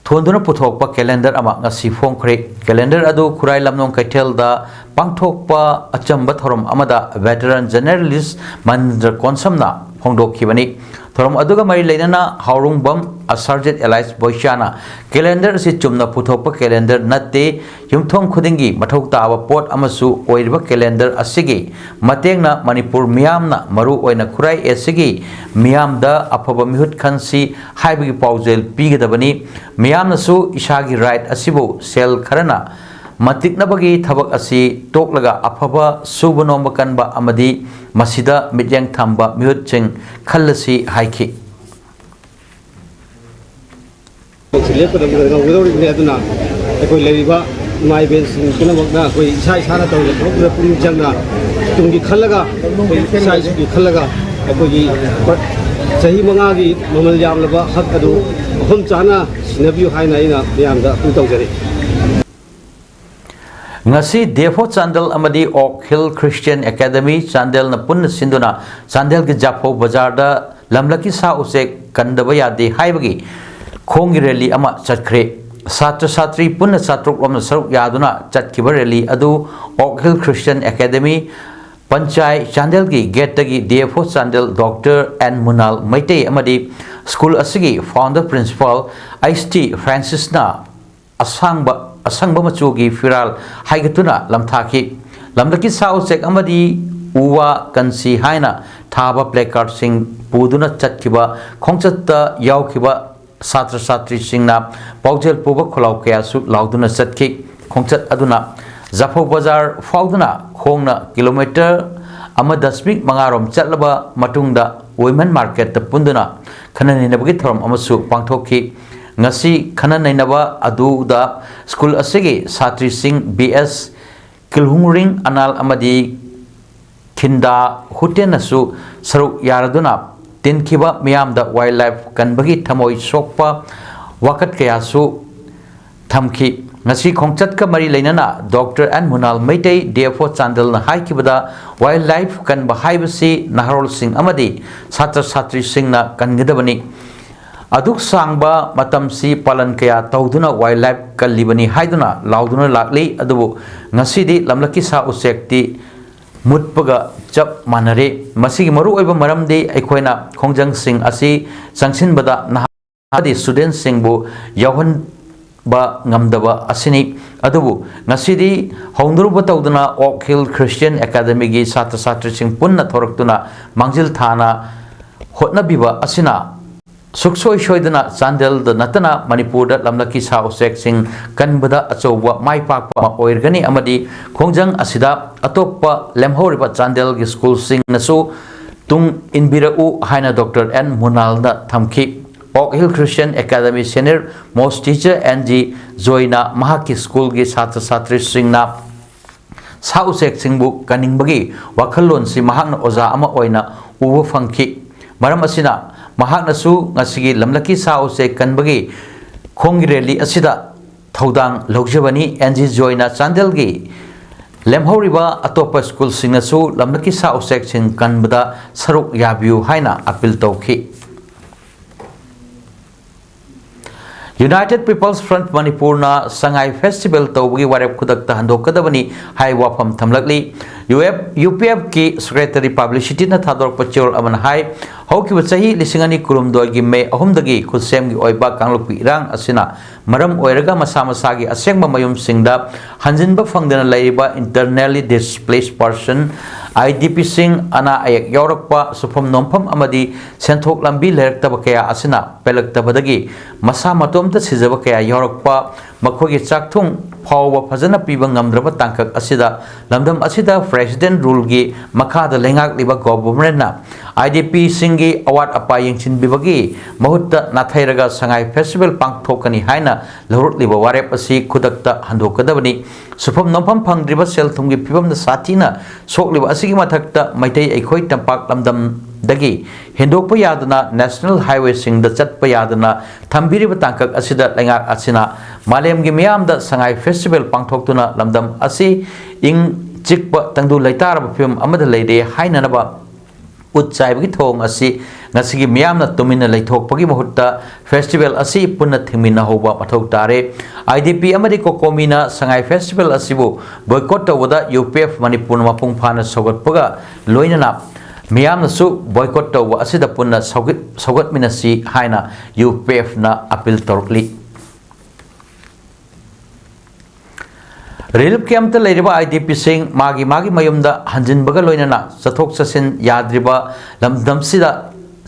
ꯊꯣꯟꯗꯨꯅ ꯄꯨꯊꯣꯛꯄ calendar ꯑꯃ ꯉꯁꯤ ꯐꯣꯡꯈ꯭ꯔꯦ꯫ Calendar ꯑꯗꯨ ꯈꯨꯔꯥꯏ ꯂꯝꯂꯣꯡ ꯀꯩꯊꯦꯜꯗ ꯄꯥꯡꯊꯣꯛꯄ ꯑꯆꯝꯕ ꯊꯧꯔꯝ ꯑꯃꯗ veteran journalist ꯃꯅꯤꯟꯗ꯭ꯔ ꯀꯣꯟꯁꯝꯅ ꯐꯣꯡꯗꯣꯛꯈꯤꯕꯅꯤ꯫ ꯊꯧꯔꯝ ꯑꯗꯨꯒ ꯃꯔꯤ ꯂꯩꯅꯅ ꯍꯥꯎꯔꯨꯡꯕꯝ ꯑꯁꯔꯖꯤꯠ alias ꯕꯣꯏꯁꯥꯅ calendar ꯑꯁꯤ ꯆꯨꯝꯅ ꯄꯨꯊꯣꯛꯄ calendar ꯅꯠꯇꯦ, ꯌꯨꯝꯊꯣꯡ ꯈꯨꯗꯤꯡꯒꯤ ꯃꯊꯧ ꯇꯥꯕ ꯄꯣꯠ ꯑꯃꯁꯨ ꯑꯣꯏꯔꯤꯕ calendar ꯑꯁꯤꯒꯤ ꯃꯇꯦꯡꯅ ꯃꯅꯤꯄꯨꯔ ꯃꯤꯌꯥꯝꯅ, ꯃꯔꯨ ꯑꯣꯏꯅ ꯈꯨꯔꯥꯏ ꯑꯦꯁꯤꯒꯤ ꯃꯤꯌꯥꯝꯗ ꯑꯐꯕ ꯃꯤꯍꯨꯠ ꯈꯟꯁꯤ ꯍꯥꯏꯕꯒꯤ ꯄꯥꯎꯖꯦꯜ ꯄꯤꯒꯗꯕꯅꯤ꯫ ꯃꯤꯌꯥꯝꯅꯁꯨ ꯏꯁꯥꯒꯤ right ꯑꯁꯤꯕꯨ ꯁꯦꯜ ꯈꯔꯅ ꯃꯟꯇꯤꯛꯅꯕꯒꯤ ꯊꯕꯛ ꯑꯁꯤ ꯇꯣꯛꯂꯒ ꯑꯐꯕ ꯁꯨꯕ ꯅꯣꯝꯕ ꯀꯟꯕ ꯑꯃꯗꯤ ꯃꯁꯤꯗ ꯃꯤꯠꯌꯦꯡ ꯊꯝꯕ ꯃꯤꯍꯨꯠꯁꯤꯡ ꯈꯜꯂꯁꯤ ꯍꯥꯏꯈꯤ꯫ ꯂꯦꯞꯀꯗꯕ ꯉꯝꯒꯗꯧꯔꯤꯕꯅꯤ꯫ ꯑꯗꯨꯅ ꯑꯩꯈꯣꯏ ꯂꯩꯔꯤꯕ ꯏꯃꯥ ꯏꯕꯦꯟꯁꯤꯡ ꯄꯨꯝꯅꯃꯛꯅ ꯑꯩꯈꯣꯏ ꯏꯁꯥ ꯏꯁꯥꯅ ꯇꯧꯔꯤꯕ ꯊꯕꯛꯇꯨꯗ ꯄꯨꯛꯅꯤꯡ ꯆꯪꯅ ꯇꯨꯡꯒꯤ ꯈꯜꯂꯒ ꯑꯩꯈꯣꯏ ꯏꯆꯥ ꯏꯁꯨꯒꯤ ꯈꯜꯂꯒ ꯑꯩꯈꯣꯏꯒꯤ ꯆꯍꯤ ꯃꯉꯥꯒꯤ ꯃꯃꯜ ꯌꯥꯝꯂꯕ ꯍꯛ ꯑꯗꯨ ꯃꯐꯝ ꯆꯥꯅ ꯁꯤꯟꯅꯕꯤꯌꯨ ꯍꯥꯏꯅ ꯑꯩꯅ ꯃꯌꯥꯝꯗ ꯑꯄꯤꯜ ꯇꯧꯖꯔꯤ꯫ ꯉꯁꯤ ꯗꯦꯐꯣ ꯆꯥꯟꯗꯦꯜ ꯑꯃꯗꯤ ꯑꯣꯛ ꯍꯤꯜ ꯈ꯭ꯔꯤꯁꯇꯤꯌꯟ ꯑꯦꯀꯥꯗꯃꯤ ꯆꯥꯟꯗꯦꯜꯅ ꯄꯨꯟꯅ ꯁꯤꯟꯗꯨꯅ ꯆꯥꯟꯗꯦꯜꯒꯤ ꯖꯥꯐꯧ ꯕꯖꯥꯔꯗ ꯂꯝꯂꯛꯀꯤ ꯁꯥ ꯎꯆꯦꯛ ꯀꯟꯗꯕ ꯌꯥꯗꯦ ꯍꯥꯏꯕꯒꯤ ꯈꯣꯡꯒꯤ ꯔꯦꯂꯤ ꯑꯃ ꯆꯠꯈ꯭ꯔꯦ꯫ ꯁꯥꯇ꯭ꯔ ꯁꯥꯇ꯭ꯔꯤ ꯄꯨꯟꯅ ꯆꯥꯇ꯭ꯔꯨꯛ ꯔꯣꯝꯅ ꯁꯔꯨꯛ ꯌꯥꯗꯨꯅ ꯆꯠꯈꯤꯕ ꯔꯦꯂꯤ ꯑꯗꯨ Oak Hill Christian Academy, Panchai ꯆꯥꯟꯗꯦꯜꯒꯤ ꯒꯦꯠꯇꯒꯤ D F O Chandel doctor N Munal Meitei ꯑꯃꯗꯤ ꯁ꯭ꯀꯨꯜ ꯑꯁꯤꯒꯤ ꯐꯥꯎꯟꯗꯔ ꯄ꯭ꯔꯤꯟꯁꯤꯄꯥꯜ ꯑꯩꯆ ꯇꯤ ꯐ꯭ꯔꯥꯟꯁꯤꯁꯅ ꯑꯁꯥꯡꯕ, ꯑꯁꯪꯕ ꯃꯆꯨꯒꯤ ꯐꯤꯔꯥꯜ ꯍꯥꯏꯒꯠꯇꯨꯅ ꯂꯝꯊꯥꯈꯤ꯫ ꯂꯝꯂꯛꯀꯤ ꯁꯥ ꯎꯆꯦꯛ ꯑꯃꯗꯤ ꯎ ꯋꯥ ꯀꯟꯁꯤ ꯍꯥꯏꯅ ꯊꯥꯕ ꯄ꯭ꯂꯦꯀꯥꯔꯠꯁꯤꯡ ꯄꯨꯗꯨꯅ ꯆꯠꯈꯤꯕ ꯈꯣꯡꯆꯠꯇ ꯌꯥꯎꯈꯤꯕ ꯁꯥꯇ꯭ꯔ ꯁꯥꯇ꯭ꯔꯤꯁꯤꯡꯅ ꯄꯥꯎꯖꯦꯜ ꯄꯨꯕ ꯈꯣꯜꯂꯥꯎ ꯀꯌꯥꯁꯨ ꯂꯥꯎꯗꯨꯅ ꯆꯠꯈꯤ꯫ ꯈꯣꯡꯆꯠ ꯑꯗꯨꯅ ꯖꯐꯧ ꯕꯖꯥꯔ ꯐꯥꯎꯗꯨꯅ ꯈꯣꯡꯅ ꯀꯤꯂꯣꯃꯤꯇꯔ ꯑꯃ ꯗꯁꯃꯤꯛ ꯃꯉꯥ ꯔꯣꯝ ꯆꯠꯂꯕ ꯃꯇꯨꯡꯗ ꯋꯨꯃꯦꯟ ꯃꯥꯔꯀꯦꯠꯇ ꯄꯨꯟꯗꯨꯅ ꯈꯟꯅ ꯅꯩꯅꯕꯒꯤ ꯊꯧꯔꯝ ꯑꯃꯁꯨ ꯄꯥꯡꯊꯣꯛꯈꯤ꯫ ꯉꯁꯤ ꯈꯟꯅ ꯅꯩꯅꯕ ꯑꯗꯨꯗ ꯁ꯭ꯀꯨꯜ ꯑꯁꯤꯒꯤ ꯁꯥꯇ꯭ꯔꯤꯁꯤꯡ ꯕꯤ ꯑꯦꯁ ꯀꯤꯜꯍꯨꯡꯔꯤꯡ ꯑꯅꯥꯜ ꯑꯃꯗꯤ ꯈꯤꯟꯗꯥ ꯍꯨꯇꯦꯟꯅꯁꯨ ꯁꯔꯨꯛ ꯌꯥꯔꯗꯨꯅ ꯇꯤꯟꯈꯤꯕ ꯃꯤꯌꯥꯝꯗ ꯋꯥꯏꯜ ꯂꯥꯏꯐ ꯀꯟꯕꯒꯤ ꯊꯃꯣꯏ ꯁꯣꯛꯄ ꯋꯥꯀꯠ ꯀꯌꯥꯁꯨ ꯊꯝꯈꯤ꯫ ꯉꯁꯤ ꯈꯣꯡꯆꯠꯀ ꯃꯔꯤ ꯂꯩꯅꯅ doctor N Munal Meitei, D F O ꯆꯥꯟꯗꯦꯜꯅ ꯍꯥꯏꯈꯤꯕꯗ, ꯋꯥꯏꯜ ꯂꯥꯏꯐ ꯀꯟꯕ ꯍꯥꯏꯕꯁꯤ ꯅꯍꯥꯔꯣꯜꯁꯤꯡ ꯑꯃꯗꯤ ꯁꯥꯇ꯭ꯔ ꯁꯥꯇ꯭ꯔꯤꯁꯤꯡꯅ ꯀꯟꯒꯗꯕꯅꯤ꯫ ꯑꯗꯨꯛ ꯁꯥꯡꯕ ꯃꯇꯝꯁꯤ ꯄꯥꯂꯟ ꯀꯌꯥ ꯇꯧꯗꯨꯅ ꯋꯥꯏꯜ ꯂꯥꯏꯐ ꯀꯜꯂꯤꯕꯅꯤ ꯍꯥꯏꯗꯨꯅ ꯂꯥꯎꯗꯨꯅ ꯂꯥꯛꯂꯤ꯫ ꯑꯗꯨꯕꯨ ꯉꯁꯤꯗꯤ ꯂꯝꯂꯛꯀꯤ ꯁꯥ ꯎꯆꯦꯛꯇꯤ ꯃꯨꯠꯄꯒ ꯆꯞ ꯃꯥꯟꯅꯔꯦ꯫ ꯃꯁꯤꯒꯤ ꯃꯔꯨꯑꯣꯏꯕ ꯃꯔꯝꯗꯤ ꯑꯩꯈꯣꯏꯅ ꯈꯣꯡꯖꯪꯁꯤꯡ ꯑꯁꯤ ꯆꯪꯁꯤꯟꯕꯗ ꯅꯍꯥ ꯑꯃꯗꯤ ꯁ꯭ꯇꯨꯗꯦꯟꯠꯁꯤꯡꯕꯨ ꯌꯥꯎꯍꯟꯕ ꯉꯝꯗꯕ ꯑꯁꯤꯅꯤ꯫ ꯑꯗꯨꯕꯨ ꯉꯁꯤꯗꯤ ꯍꯧꯅꯔꯨꯕ ꯇꯧꯗꯅ ꯑꯣꯛ ꯍꯤꯜ ꯈ꯭ꯔꯤꯁꯇꯤꯌꯟ ꯑꯦꯀꯥꯗꯃꯤꯒꯤ ꯁꯥꯇ꯭ꯔ ꯁꯥꯇ꯭ꯔꯤꯁꯤꯡ ꯄꯨꯟꯅ ꯊꯣꯔꯛꯇꯨꯅ ꯃꯥꯡꯖꯤꯜ ꯊꯥꯅ ꯍꯣꯠꯅꯕꯤꯕ ꯑꯁꯤꯅ ꯁꯨꯛꯁꯣꯏ ꯁꯣꯏꯗꯅ ꯆꯥꯟꯗꯦꯜꯗ ꯅꯠꯇꯅ ꯃꯅꯤꯄꯨꯔꯗ ꯂꯝꯂꯛꯀꯤ ꯁꯥ ꯎꯆꯦꯛꯁꯤꯡ ꯀꯟꯕꯗ ꯑꯆꯧꯕ ꯃꯥꯏ ꯄꯥꯛꯄ ꯑꯃ ꯑꯣꯏꯔꯒꯅꯤ ꯑꯃꯗꯤ ꯈꯣꯡꯖꯪ ꯑꯁꯤꯗ ꯑꯇꯣꯞꯄ ꯂꯦꯝꯍꯧꯔꯤꯕ ꯆꯥꯟꯗꯦꯜꯒꯤ ꯁ꯭ꯀꯨꯜꯁꯤꯡꯅꯁꯨ ꯇꯨꯡ ꯏꯟꯕꯤꯔꯛꯎ ꯍꯥꯏꯅ ꯗꯣꯛꯇꯔ ꯑꯦꯟ ꯃꯨꯅꯥꯜꯅ ꯊꯝꯈꯤ꯫ Oak Hill Christian Academy senior most teacher N G ꯖꯣꯏꯅ ꯃꯍꯥꯛꯀꯤ ꯁ꯭ꯀꯨꯜꯒꯤ ꯁꯥꯇ꯭ꯔ ꯁꯥꯇ꯭ꯔꯤꯁꯤꯡꯅ ꯁꯥ ꯎꯆꯦꯛꯁꯤꯡꯕꯨ ꯀꯟꯅꯤꯡꯕꯒꯤ ꯋꯥꯈꯜꯂꯣꯟꯁꯤ ꯃꯍꯥꯛꯅ ꯑꯣꯖꯥ ꯑꯃ ꯑꯣꯏꯅ ꯎꯕ ꯐꯪꯈꯤ꯫ ꯃꯔꯝ ꯑꯁꯤꯅ, ꯃꯍꯥꯛꯅꯁꯨ ꯉꯁꯤꯒꯤ ꯂꯝꯂꯛꯀꯤ ꯁꯥ ꯎꯆꯦꯛ ꯀꯟꯕꯒꯤ ꯈꯣꯡꯒꯤ ꯔꯦꯂꯤ ꯑꯁꯤꯗ ꯊꯧꯗꯥꯡ ꯂꯧꯖꯕꯅꯤ꯫ ꯑꯦꯟ ꯖꯤ ꯖꯣꯏꯅ ꯆꯥꯟꯗꯦꯜꯒꯤ ꯂꯦꯝꯍꯧꯔꯤꯕ ꯑꯇꯣꯞꯄ ꯁ꯭ꯀꯨꯜꯁꯤꯡꯅꯁꯨ ꯂꯝꯂꯛꯀꯤ ꯁꯥ ꯎꯆꯦꯛꯁꯤꯡ ꯀꯟꯕꯗ ꯁꯔꯨꯛ ꯌꯥꯕꯤꯌꯨ ꯍꯥꯏꯅ ꯑꯄꯤꯜ ꯇꯧꯈꯤ꯫ United People's Front ꯃꯅꯤꯄꯨꯔꯅ ꯁꯉꯥꯏ ꯐꯦꯁꯇꯤꯚꯦꯜ ꯇꯧꯕꯒꯤ ꯋꯥꯔꯦꯞ ꯈꯨꯗꯛꯇ ꯍꯟꯗꯣꯛꯀꯗꯕꯅꯤ ꯍꯥꯏ ꯋꯥꯐꯝ ꯊꯝꯂꯛꯂꯤ꯫ ꯌꯨ ꯑꯦꯐ, ꯌꯨ ꯄꯤ ꯑꯦꯐꯀꯤ ꯁꯦꯀ꯭ꯔꯦꯇꯔꯤ ꯄꯕ꯭ꯂꯤꯁꯤꯇꯤꯅ ꯊꯥꯗꯣꯔꯛꯄ ꯆꯦꯔꯣꯜ ꯑꯃꯅ ꯍꯥꯏ, ꯍꯧꯈꯤꯕ ꯆꯍꯤ ꯂꯤꯁꯤꯡ ꯑꯅꯤ ꯀꯨꯟꯍꯨꯝꯗꯣꯏꯒꯤ ꯃꯦ ꯑꯍꯨꯝꯗꯒꯤ ꯈꯨꯠꯁꯦꯝꯒꯤ ꯑꯣꯏꯕ ꯀꯥꯡꯂꯨꯞꯀꯤ ꯏꯔꯥꯡ ꯑꯁꯤꯅ ꯃꯔꯝ ꯑꯣꯏꯔꯒ ꯃꯁꯥ ꯃꯁꯥꯒꯤ ꯑꯁꯦꯡꯕ ꯃꯌꯨꯝꯁꯤꯡꯗ ꯍꯟꯖꯤꯟꯕ ꯐꯪꯗꯅ ꯂꯩꯔꯤꯕ internally displaced person, I D Pꯁꯤꯡ, ꯑꯅꯥ ꯑꯌꯦꯛ ꯌꯥꯎꯔꯛꯄ, ꯁꯨꯐꯝ ꯅꯣꯝꯐꯝ ꯑꯃꯗꯤ ꯁꯦꯟꯊꯣꯛ ꯂꯝꯕꯤ ꯂꯩꯔꯛꯇꯕ ꯀꯌꯥ ꯑꯁꯤꯅ ꯄꯦꯜꯂꯛꯇꯕꯗꯒꯤ ꯃꯁꯥ ꯃꯇꯣꯝꯇ ꯁꯤꯖꯕ ꯀꯌꯥ ꯌꯥꯎꯔꯛꯄ, ꯃꯈꯣꯏꯒꯤ ꯆꯥꯛꯊꯨꯡ ꯐꯥꯎꯕ ꯐꯖꯅ ꯄꯤꯕ ꯉꯝꯗ꯭ꯔꯕ ꯇꯥꯡꯀꯛ ꯑꯁꯤꯗ ꯂꯝꯗꯝ ꯑꯁꯤꯗ President Ruleꯒꯤ ꯃꯈꯥꯗ ꯂꯩꯉꯥꯛꯂꯤꯕ Governmentꯅ I D Pꯁꯤꯡꯒꯤ ꯑꯋꯥꯠ ꯑꯄꯥ ꯌꯦꯡꯁꯤꯟꯕꯤꯕꯒꯤ ꯃꯍꯨꯠꯇ ꯅꯥꯊꯩꯔꯒ ꯁꯉꯥꯏ ꯐꯦꯁꯇꯤꯚꯦꯜ ꯄꯥꯡꯊꯣꯛꯀꯅꯤ ꯍꯥꯏꯅ ꯂꯧꯔꯛꯂꯤꯕ ꯋꯥꯔꯦꯞ ꯑꯁꯤ ꯈꯨꯗꯛꯇ ꯍꯟꯗꯣꯛꯀꯗꯕꯅꯤ꯫ ꯁꯨꯐꯝ ꯅꯣꯝꯐꯝ ꯐꯪꯗ꯭ꯔꯤꯕ, ꯁꯦꯜ ꯊꯨꯝꯒꯤ ꯐꯤꯕꯝꯗ ꯁꯥꯊꯤꯅ ꯁꯣꯛꯂꯤꯕ ꯑꯁꯤꯒꯤ ꯃꯊꯛꯇ ꯃꯩꯇꯩ ꯑꯩꯈꯣꯏ ꯇꯝꯄꯥꯛ ꯂꯝꯗꯝꯗꯒꯤ ꯍꯦꯟꯗꯣꯛꯄ ꯌꯥꯗꯅ National Highwayꯁꯤꯡꯗ ꯆꯠꯄ ꯌꯥꯗꯅ ꯊꯝꯕꯤꯔꯤꯕ ꯇꯥꯡꯀꯛ ꯑꯁꯤꯗ ꯂꯩꯉꯥꯛ ꯑꯁꯤꯅ ꯃꯥꯂꯦꯝꯒꯤ ꯃꯤꯌꯥꯝꯗ ꯁꯉꯥꯏ ꯐꯦꯁꯇꯤꯚꯦꯜ ꯄꯥꯡꯊꯣꯛꯇꯨꯅ ꯂꯝꯗꯝ ꯑꯁꯤ ꯏꯪ ꯆꯤꯛꯄ ꯇꯪꯗꯨ ꯂꯩꯇꯥꯔꯕ ꯐꯤꯕꯝ ꯑꯃꯗ ꯂꯩꯔꯦ ꯍꯥꯏꯅꯅꯕ ꯎꯠ ꯆꯥꯏꯕꯒꯤ ꯊꯧꯑꯣꯡ ꯑꯁꯤ ꯉꯁꯤꯒꯤ ꯃꯤꯌꯥꯝꯅ ꯇꯨꯃꯤꯟꯅ ꯂꯩꯊꯣꯛꯄꯒꯤ ꯃꯍꯨꯠꯇ ꯐꯦꯁꯇꯤꯚꯦꯜ ꯑꯁꯤ ꯄꯨꯟꯅ ꯊꯤꯡꯃꯤꯟꯅꯍꯧꯕ ꯃꯊꯧ ꯇꯥꯔꯦ꯫ I D P ꯑꯃꯗꯤ COCOMIꯅ ꯁꯉꯥꯏ ꯐꯦꯁꯇꯤꯚꯦꯜ ꯑꯁꯤꯕꯨ ꯕꯣꯏꯀꯣꯠ ꯇꯧꯕꯗ ꯌꯨ ꯄꯤ ꯑꯦꯐ ꯃꯅꯤꯄꯨꯔꯅ ꯃꯄꯨꯡ ꯐꯥꯅ ꯁꯧꯒꯠꯄꯒ ꯂꯣꯏꯅꯅ ꯃꯤꯌꯥꯝꯅꯁꯨ ꯕꯣꯏꯀꯣꯠ ꯇꯧꯕ ꯑꯁꯤꯗ ꯄꯨꯟꯅ ꯁꯧꯒꯠ-, ꯁꯧꯒꯠꯃꯤꯟꯅꯁꯤ ꯍꯥꯏꯅ ꯌꯨ ꯄꯤ ꯑꯦꯐꯅ ꯑꯄꯤꯜ ꯇꯧꯔꯛꯂꯤ꯫ ꯔꯤꯂꯤꯐ ꯀꯦꯝꯞꯇ ꯂꯩꯔꯤꯕ I D Pꯁꯤꯡ ꯃꯥꯒꯤ ꯃꯥꯒꯤ ꯃꯌꯨꯝꯗ ꯍꯟꯖꯤꯟꯕꯒ ꯂꯣꯏꯅꯅ ꯆꯠꯊꯣꯛ ꯆꯠꯁꯤꯟ ꯌꯥꯗ꯭ꯔꯤꯕ ꯂꯝꯗꯝꯁꯤꯗ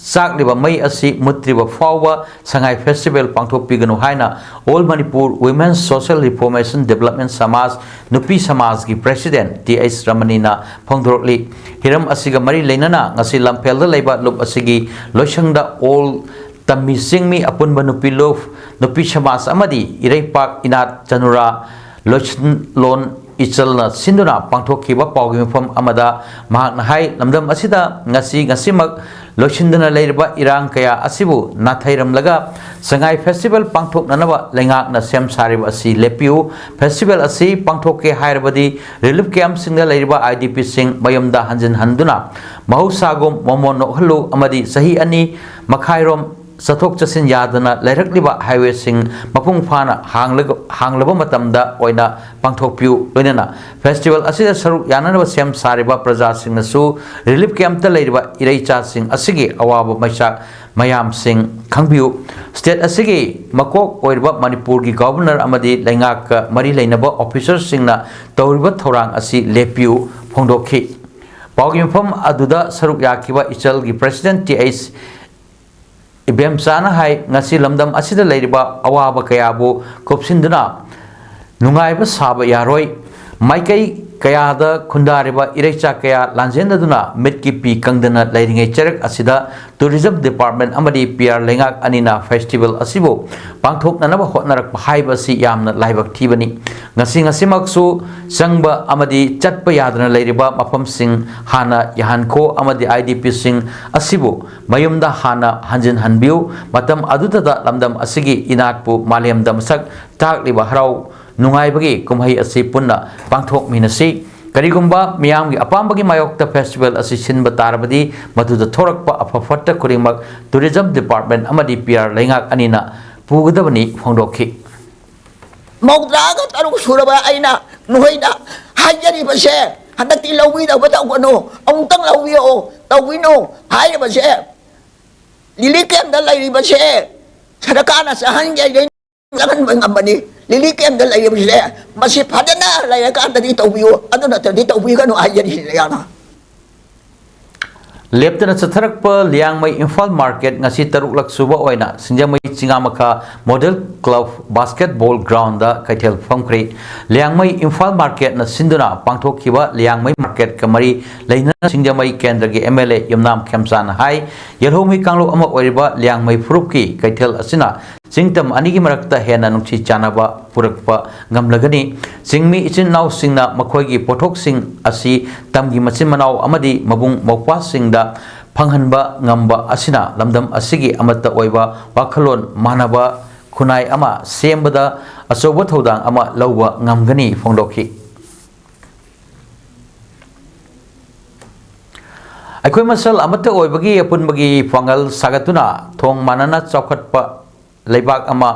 ꯆꯥꯛꯂꯤꯕ ꯃꯩ ꯑꯁꯤ ꯃꯨꯠꯇ꯭ꯔꯤꯕ ꯐꯥꯎꯕ ꯁꯉꯥꯏ ꯐꯦꯁꯇꯤꯚꯦꯜ ꯄꯥꯡꯊꯣꯛꯄꯤꯒꯅꯨ ꯍꯥꯏꯅ All Manipur Women Social Reformation Development Samaj, ꯅꯨꯄꯤ ꯁꯃꯥꯖꯒꯤ ꯄ꯭ꯔꯦꯁꯤꯗꯦꯟꯠ ꯇꯤ ꯑꯩꯆ ꯔꯃꯅꯤꯅ ꯐꯣꯡꯗꯣꯔꯛꯂꯤ꯫ ꯍꯤꯔꯝ ꯑꯁꯤꯒ ꯃꯔꯤ ꯂꯩꯅꯅ ꯉꯁꯤ ꯂꯝꯐꯦꯜꯗ ꯂꯩꯕ ꯂꯨꯞ ꯑꯁꯤꯒꯤ ꯂꯣꯏꯁꯪꯗ ꯑꯣꯜ ꯇꯝꯃꯤ ꯆꯤꯡꯃꯤ ꯑꯄꯨꯟꯕ ꯅꯨꯄꯤ ꯂꯨꯞ, ꯅꯨꯄꯤ ꯁꯃꯥꯖ ꯑꯃꯗꯤ ꯏꯔꯩꯄꯥꯛ ꯏꯅꯥꯠ ꯆꯅꯨꯔꯥ ꯂꯣꯏꯁꯤꯟꯂꯣꯟ ꯏꯆꯜꯅ ꯁꯤꯟꯗꯨꯅ ꯄꯥꯡꯊꯣꯛꯈꯤꯕ ꯄꯥꯎꯒꯤ ꯃꯤꯐꯝ ꯑꯃꯗ ꯃꯍꯥꯛꯅ ꯍꯥꯏ, ꯂꯝꯗꯝ ꯑꯁꯤꯗ ꯉꯁꯤ ꯉꯁꯤꯃꯛ ꯂꯣꯏꯁꯤꯟꯗꯅ ꯂꯩꯔꯤꯕ ꯏꯔꯥꯡ ꯀꯌꯥ ꯑꯁꯤꯕꯨ ꯅꯥꯊꯩꯔꯝꯂꯒ ꯁꯉꯥꯏ ꯐꯦꯁꯇꯤꯚꯦꯜ ꯄꯥꯡꯊꯣꯛꯅꯅꯕ ꯂꯩꯉꯥꯛꯅ ꯁꯦꯝ ꯁꯥꯔꯤꯕ ꯑꯁꯤ ꯂꯦꯞꯄꯤꯌꯨ꯫ ꯐꯦꯁꯇꯤꯚꯦꯜ ꯑꯁꯤ ꯄꯥꯡꯊꯣꯛꯀꯦ ꯍꯥꯏꯔꯕꯗꯤ ꯔꯤꯂꯤꯐ ꯀꯦꯝꯞꯁꯤꯡꯗ ꯂꯩꯔꯤꯕ ꯑꯥꯏ ꯗꯤ ꯄꯤꯁꯤꯡ ꯃꯌꯨꯝꯗ ꯍꯟꯖꯤꯟꯍꯟꯗꯨꯅ ꯃꯍꯧꯁꯥꯒꯨꯝ ꯃꯣꯃꯣꯟ ꯅꯣꯛꯍꯜꯂꯨ ꯑꯃꯗꯤ ꯆꯍꯤ ꯑꯅꯤ ꯃꯈꯥꯏꯔꯣꯝ ꯆꯠꯊꯣꯛ ꯆꯠꯁꯤꯟ ꯌꯥꯗꯅ ꯂꯩꯔꯛꯂꯤꯕ ꯍꯥꯏꯋꯦꯁꯤꯡ ꯃꯄꯨꯡ ꯐꯥꯅ ꯍꯥꯡꯂꯒ-, ꯍꯥꯡꯂꯕ ꯃꯇꯝꯗ ꯑꯣꯏꯅ ꯄꯥꯡꯊꯣꯛꯄꯤꯌꯨ꯫ ꯂꯣꯏꯅꯅ ꯐꯦꯁꯇꯤꯚꯦꯜ ꯑꯁꯤꯗ ꯁꯔꯨꯛ ꯌꯥꯅꯅꯕ ꯁꯦꯝ ꯁꯥꯔꯤꯕ ꯄ꯭ꯔꯖꯥꯁꯤꯡꯅꯁꯨ ꯔꯤꯂꯤꯐ ꯀꯦꯝꯞꯇ ꯂꯩꯔꯤꯕ ꯏꯔꯩꯆꯥꯁꯤꯡ ꯑꯁꯤꯒꯤ ꯑꯋꯥꯕ ꯃꯩꯆꯥꯛ ꯃꯌꯥꯝꯁꯤꯡ ꯈꯪꯕꯤꯌꯨ꯫ ꯁ꯭ꯇꯦꯠ ꯑꯁꯤꯒꯤ ꯃꯀꯣꯛ ꯑꯣꯏꯔꯤꯕ ꯃꯅꯤꯄꯨꯔꯒꯤ ꯒꯕꯔꯅꯔ ꯑꯃꯗꯤ ꯂꯩꯉꯥꯛꯀ ꯃꯔꯤ ꯂꯩꯅꯕ ꯑꯣꯐꯤꯁꯔꯁꯤꯡꯅ ꯇꯧꯔꯤꯕ ꯊꯧꯔꯥꯡ ꯑꯁꯤ ꯂꯦꯞꯄꯤꯌꯨ ꯐꯣꯡꯗꯣꯛꯈꯤ꯫ ꯄꯥꯎꯒꯤ ꯃꯐꯝ ꯑꯗꯨꯗ ꯁꯔꯨꯛ ꯌꯥꯈꯤꯕ ꯏꯆꯜꯒꯤ ꯄ꯭ꯔꯦꯁꯤꯗꯦꯟꯠ ꯇꯤ ꯑꯩꯆ ꯏꯕꯦꯝꯆꯥꯅ ꯍꯥꯏ, ꯉꯁꯤ ꯂꯝꯗꯝ ꯑꯁꯤꯗ ꯂꯩꯔꯤꯕ ꯑꯋꯥꯕ ꯀꯌꯥꯕꯨ ꯀꯨꯞꯁꯤꯟꯗꯨꯅ ꯅꯨꯡꯉꯥꯏꯕ ꯁꯥꯕ ꯌꯥꯔꯣꯏ꯫ ꯃꯥꯏꯀꯩ ꯀꯌꯥꯗ ꯈꯨꯟꯗꯥꯔꯤꯕ ꯏꯔꯩꯆꯥ ꯀꯌꯥ ꯂꯥꯟꯖꯦꯟꯅꯗꯨꯅ ꯃꯤꯠꯀꯤ ꯄꯤ ꯀꯪꯗꯅ ꯂꯩꯔꯤꯉꯩ ꯆꯩꯔꯛ ꯑꯁꯤꯗ ꯇꯨꯔꯤꯖꯝ ꯗꯤꯄꯥꯔꯠꯃꯦꯟꯠ ꯑꯃꯗꯤ ꯄꯤ ꯑꯥꯔ ꯂꯩꯉꯥꯛ ꯑꯅꯤꯅ ꯐꯦꯁꯇꯤꯚꯦꯜ ꯑꯁꯤꯕꯨ ꯄꯥꯡꯊꯣꯛꯅꯅꯕ ꯍꯣꯠꯅꯔꯛꯄ ꯍꯥꯏꯕ ꯑꯁꯤ ꯌꯥꯝꯅ ꯂꯥꯏꯕꯛ ꯊꯤꯕꯅꯤ꯫ ꯉꯁꯤ ꯉꯁꯤꯃꯛꯁꯨ ꯆꯪꯕ ꯑꯃꯗꯤ ꯆꯠꯄ ꯌꯥꯗꯅ ꯂꯩꯔꯤꯕ ꯃꯐꯝꯁꯤꯡ ꯍꯥꯟꯅ ꯌꯥꯍꯟꯈꯣ ꯑꯃꯗꯤ ꯑꯥꯏ ꯗꯤ ꯄꯤꯁꯤꯡ ꯑꯁꯤꯕꯨ ꯃꯌꯨꯝꯗ ꯍꯥꯟꯅ ꯍꯟꯖꯤꯟꯍꯟꯕꯤꯌꯨ꯫ ꯃꯇꯝ ꯑꯗꯨꯗꯇ ꯂꯝꯗꯝ ꯑꯁꯤꯒꯤ ꯏꯅꯥꯠꯄꯨ ꯃꯥꯂꯦꯝꯗ ꯃꯁꯛ ꯇꯥꯛꯂꯤꯕ ꯍꯔꯥꯎ ꯅꯨꯡꯉꯥꯏꯕꯒꯤ ꯀꯨꯝꯍꯩ ꯑꯁꯤ ꯄꯨꯟꯅ ꯄꯥꯡꯊꯣꯛꯃꯤꯟꯅꯁꯤ꯫ ꯀꯔꯤꯒꯨꯝꯕ ꯃꯤꯌꯥꯝꯒꯤ ꯑꯄꯥꯝꯕꯒꯤ ꯃꯥꯌꯣꯛꯇ ꯐꯦꯁꯇꯤꯚꯦꯜ ꯑꯁꯤ ꯁꯤꯟꯕ ꯇꯥꯔꯕꯗꯤ, ꯃꯗꯨꯗ ꯊꯣꯔꯛꯄ ꯑꯐ ꯐꯠꯇ ꯈꯨꯗꯤꯡꯃꯛ ꯇꯨꯔꯤꯖꯝ ꯗꯤꯄꯥꯔꯠꯃꯦꯟꯠ ꯑꯃꯗꯤ ꯄꯤ ꯑꯥꯔ ꯂꯩꯉꯥꯛ ꯑꯅꯤꯅ ꯄꯨꯒꯗꯕꯅꯤ ꯐꯣꯡꯗꯣꯛꯈꯤ꯫ ꯃꯧꯗ꯭ꯔꯥꯒ ꯇꯔꯨꯛ ꯁꯨꯔꯕ ꯑꯩꯅ ꯅꯈꯣꯏꯗ ꯍꯥꯏꯖꯔꯤꯕꯁꯦ, ꯍꯟꯗꯛꯇꯤ ꯂꯧꯕꯤꯗꯕ ꯇꯧꯒꯅꯨ, ꯑꯃꯨꯛꯇꯪ ꯂꯧꯕꯤꯌꯣ, ꯇꯧꯕꯤꯅꯨ ꯍꯥꯏꯔꯤꯕꯁꯦ, ꯂꯤꯂꯤ ꯀꯦꯝꯗ ꯂꯩꯔꯤꯕꯁꯦ ꯁꯔꯀꯥꯔꯅ ꯆꯥꯍꯟꯒꯦ ꯆꯪꯍꯟꯕ ꯉꯝꯕꯅꯤ꯫ ꯂꯤꯂꯤ ꯀꯦꯝꯗ ꯂꯩꯔꯤꯕꯁꯦ ꯃꯁꯤ ꯐꯖꯅ ꯂꯩꯔꯀꯥꯟꯗꯗꯤ ꯇꯧꯕꯤꯌꯨ, ꯑꯗꯨ ꯅꯠꯇ꯭ꯔꯗꯤ ꯇꯧꯕꯤꯒꯅꯨ ꯍꯥꯏꯖꯔꯤꯁꯤꯅꯦ ꯌꯥꯝꯅ꯫ ꯂꯦꯞꯇꯅ ꯆꯠꯊꯔꯛꯄ ꯂꯤꯌꯥꯡꯃꯩ ꯏꯝꯐꯥꯜ ꯃꯥꯔꯀꯦꯠ ꯉꯁꯤ ꯇꯔꯨꯛꯂꯛ ꯁꯨꯕ ꯑꯣꯏꯅ ꯁꯤꯡꯖꯃꯩ ꯆꯤꯉꯥꯃꯈꯥ ꯃꯣꯗꯦꯜ ꯀ꯭ꯂꯕ ꯕꯥꯁꯀꯦꯠꯕꯣꯜ ꯒ꯭ꯔꯥꯎꯟꯗ ꯀꯩꯊꯦꯜ ꯐꯝꯈ꯭ꯔꯦ꯫ ꯂꯤꯌꯥꯡꯃꯩ ꯏꯝꯐꯥꯜ ꯃꯥꯔꯀꯦꯠꯅ ꯁꯤꯟꯗꯨꯅ ꯄꯥꯡꯊꯣꯛꯈꯤꯕ ꯂꯤꯌꯥꯡꯃꯩ ꯃꯥꯔꯀꯦꯠꯀ ꯃꯔꯤ ꯂꯩꯅꯅ ꯁꯤꯡꯖꯃꯩ ꯀꯦꯟꯗ꯭ꯔꯒꯤ ꯑꯦꯝ ꯑꯦꯜ ꯑꯦ ꯌꯨꯝꯅꯥꯝ ꯈꯦꯝꯆꯥꯟꯅ ꯍꯥꯏ, ꯌꯦꯜꯍꯧꯃꯤ ꯀꯥꯡꯂꯨꯞ ꯑꯃ ꯑꯣꯏꯔꯤꯕ ꯂꯤꯌꯥꯡꯃꯩ ꯐꯨꯔꯨꯞꯀꯤ ꯀꯩꯊꯦꯜ ꯑꯁꯤꯅ ꯆꯤꯡꯇꯝ ꯑꯅꯤꯒꯤ ꯃꯔꯛꯇ ꯍꯦꯟꯅ ꯅꯨꯡꯁꯤ ꯆꯥꯟꯅꯕ ꯄꯨꯔꯛꯄ ꯉꯝꯂꯒꯅꯤ꯫ ꯆꯤꯡꯃꯤ ꯏꯆꯤꯟ ꯏꯅꯥꯎꯁꯤꯡꯅ ꯃꯈꯣꯏꯒꯤ ꯄꯣꯠꯊꯣꯛꯁꯤꯡ ꯑꯁꯤ ꯇꯝꯒꯤ ꯃꯆꯤꯟ ꯃꯅꯥꯎ ꯑꯃꯗꯤ ꯃꯕꯨꯡ ꯃꯧꯄ꯭ꯋꯥꯁꯤꯡꯗ ꯐꯪꯍꯟꯕ ꯉꯝꯕ ꯑꯁꯤꯅ ꯂꯝꯗꯝ ꯑꯁꯤꯒꯤ ꯑꯃꯠꯇ ꯑꯣꯏꯕ ꯋꯥꯈꯜꯂꯣꯟ ꯃꯥꯟꯅꯕ ꯈꯨꯟꯅꯥꯏ ꯑꯃ ꯁꯦꯝꯕꯗ ꯑꯆꯧꯕ ꯊꯧꯗꯥꯡ ꯑꯃ ꯂꯧꯕ ꯉꯝꯒꯅꯤ ꯐꯣꯡꯗꯣꯛꯈꯤ꯫ ꯑꯩꯈꯣꯏ ꯃꯁꯦꯜ ꯑꯃꯠꯇ ꯑꯣꯏꯕꯒꯤ ꯑꯄꯨꯟꯕꯒꯤ ꯄꯥꯡꯒꯜ ꯁꯥꯒꯠꯇꯨꯅ ꯊꯣꯡ ꯃꯥꯟꯅꯅ ꯆꯥꯎꯈꯠꯄ ꯂꯩꯕꯥꯛ ꯑꯃ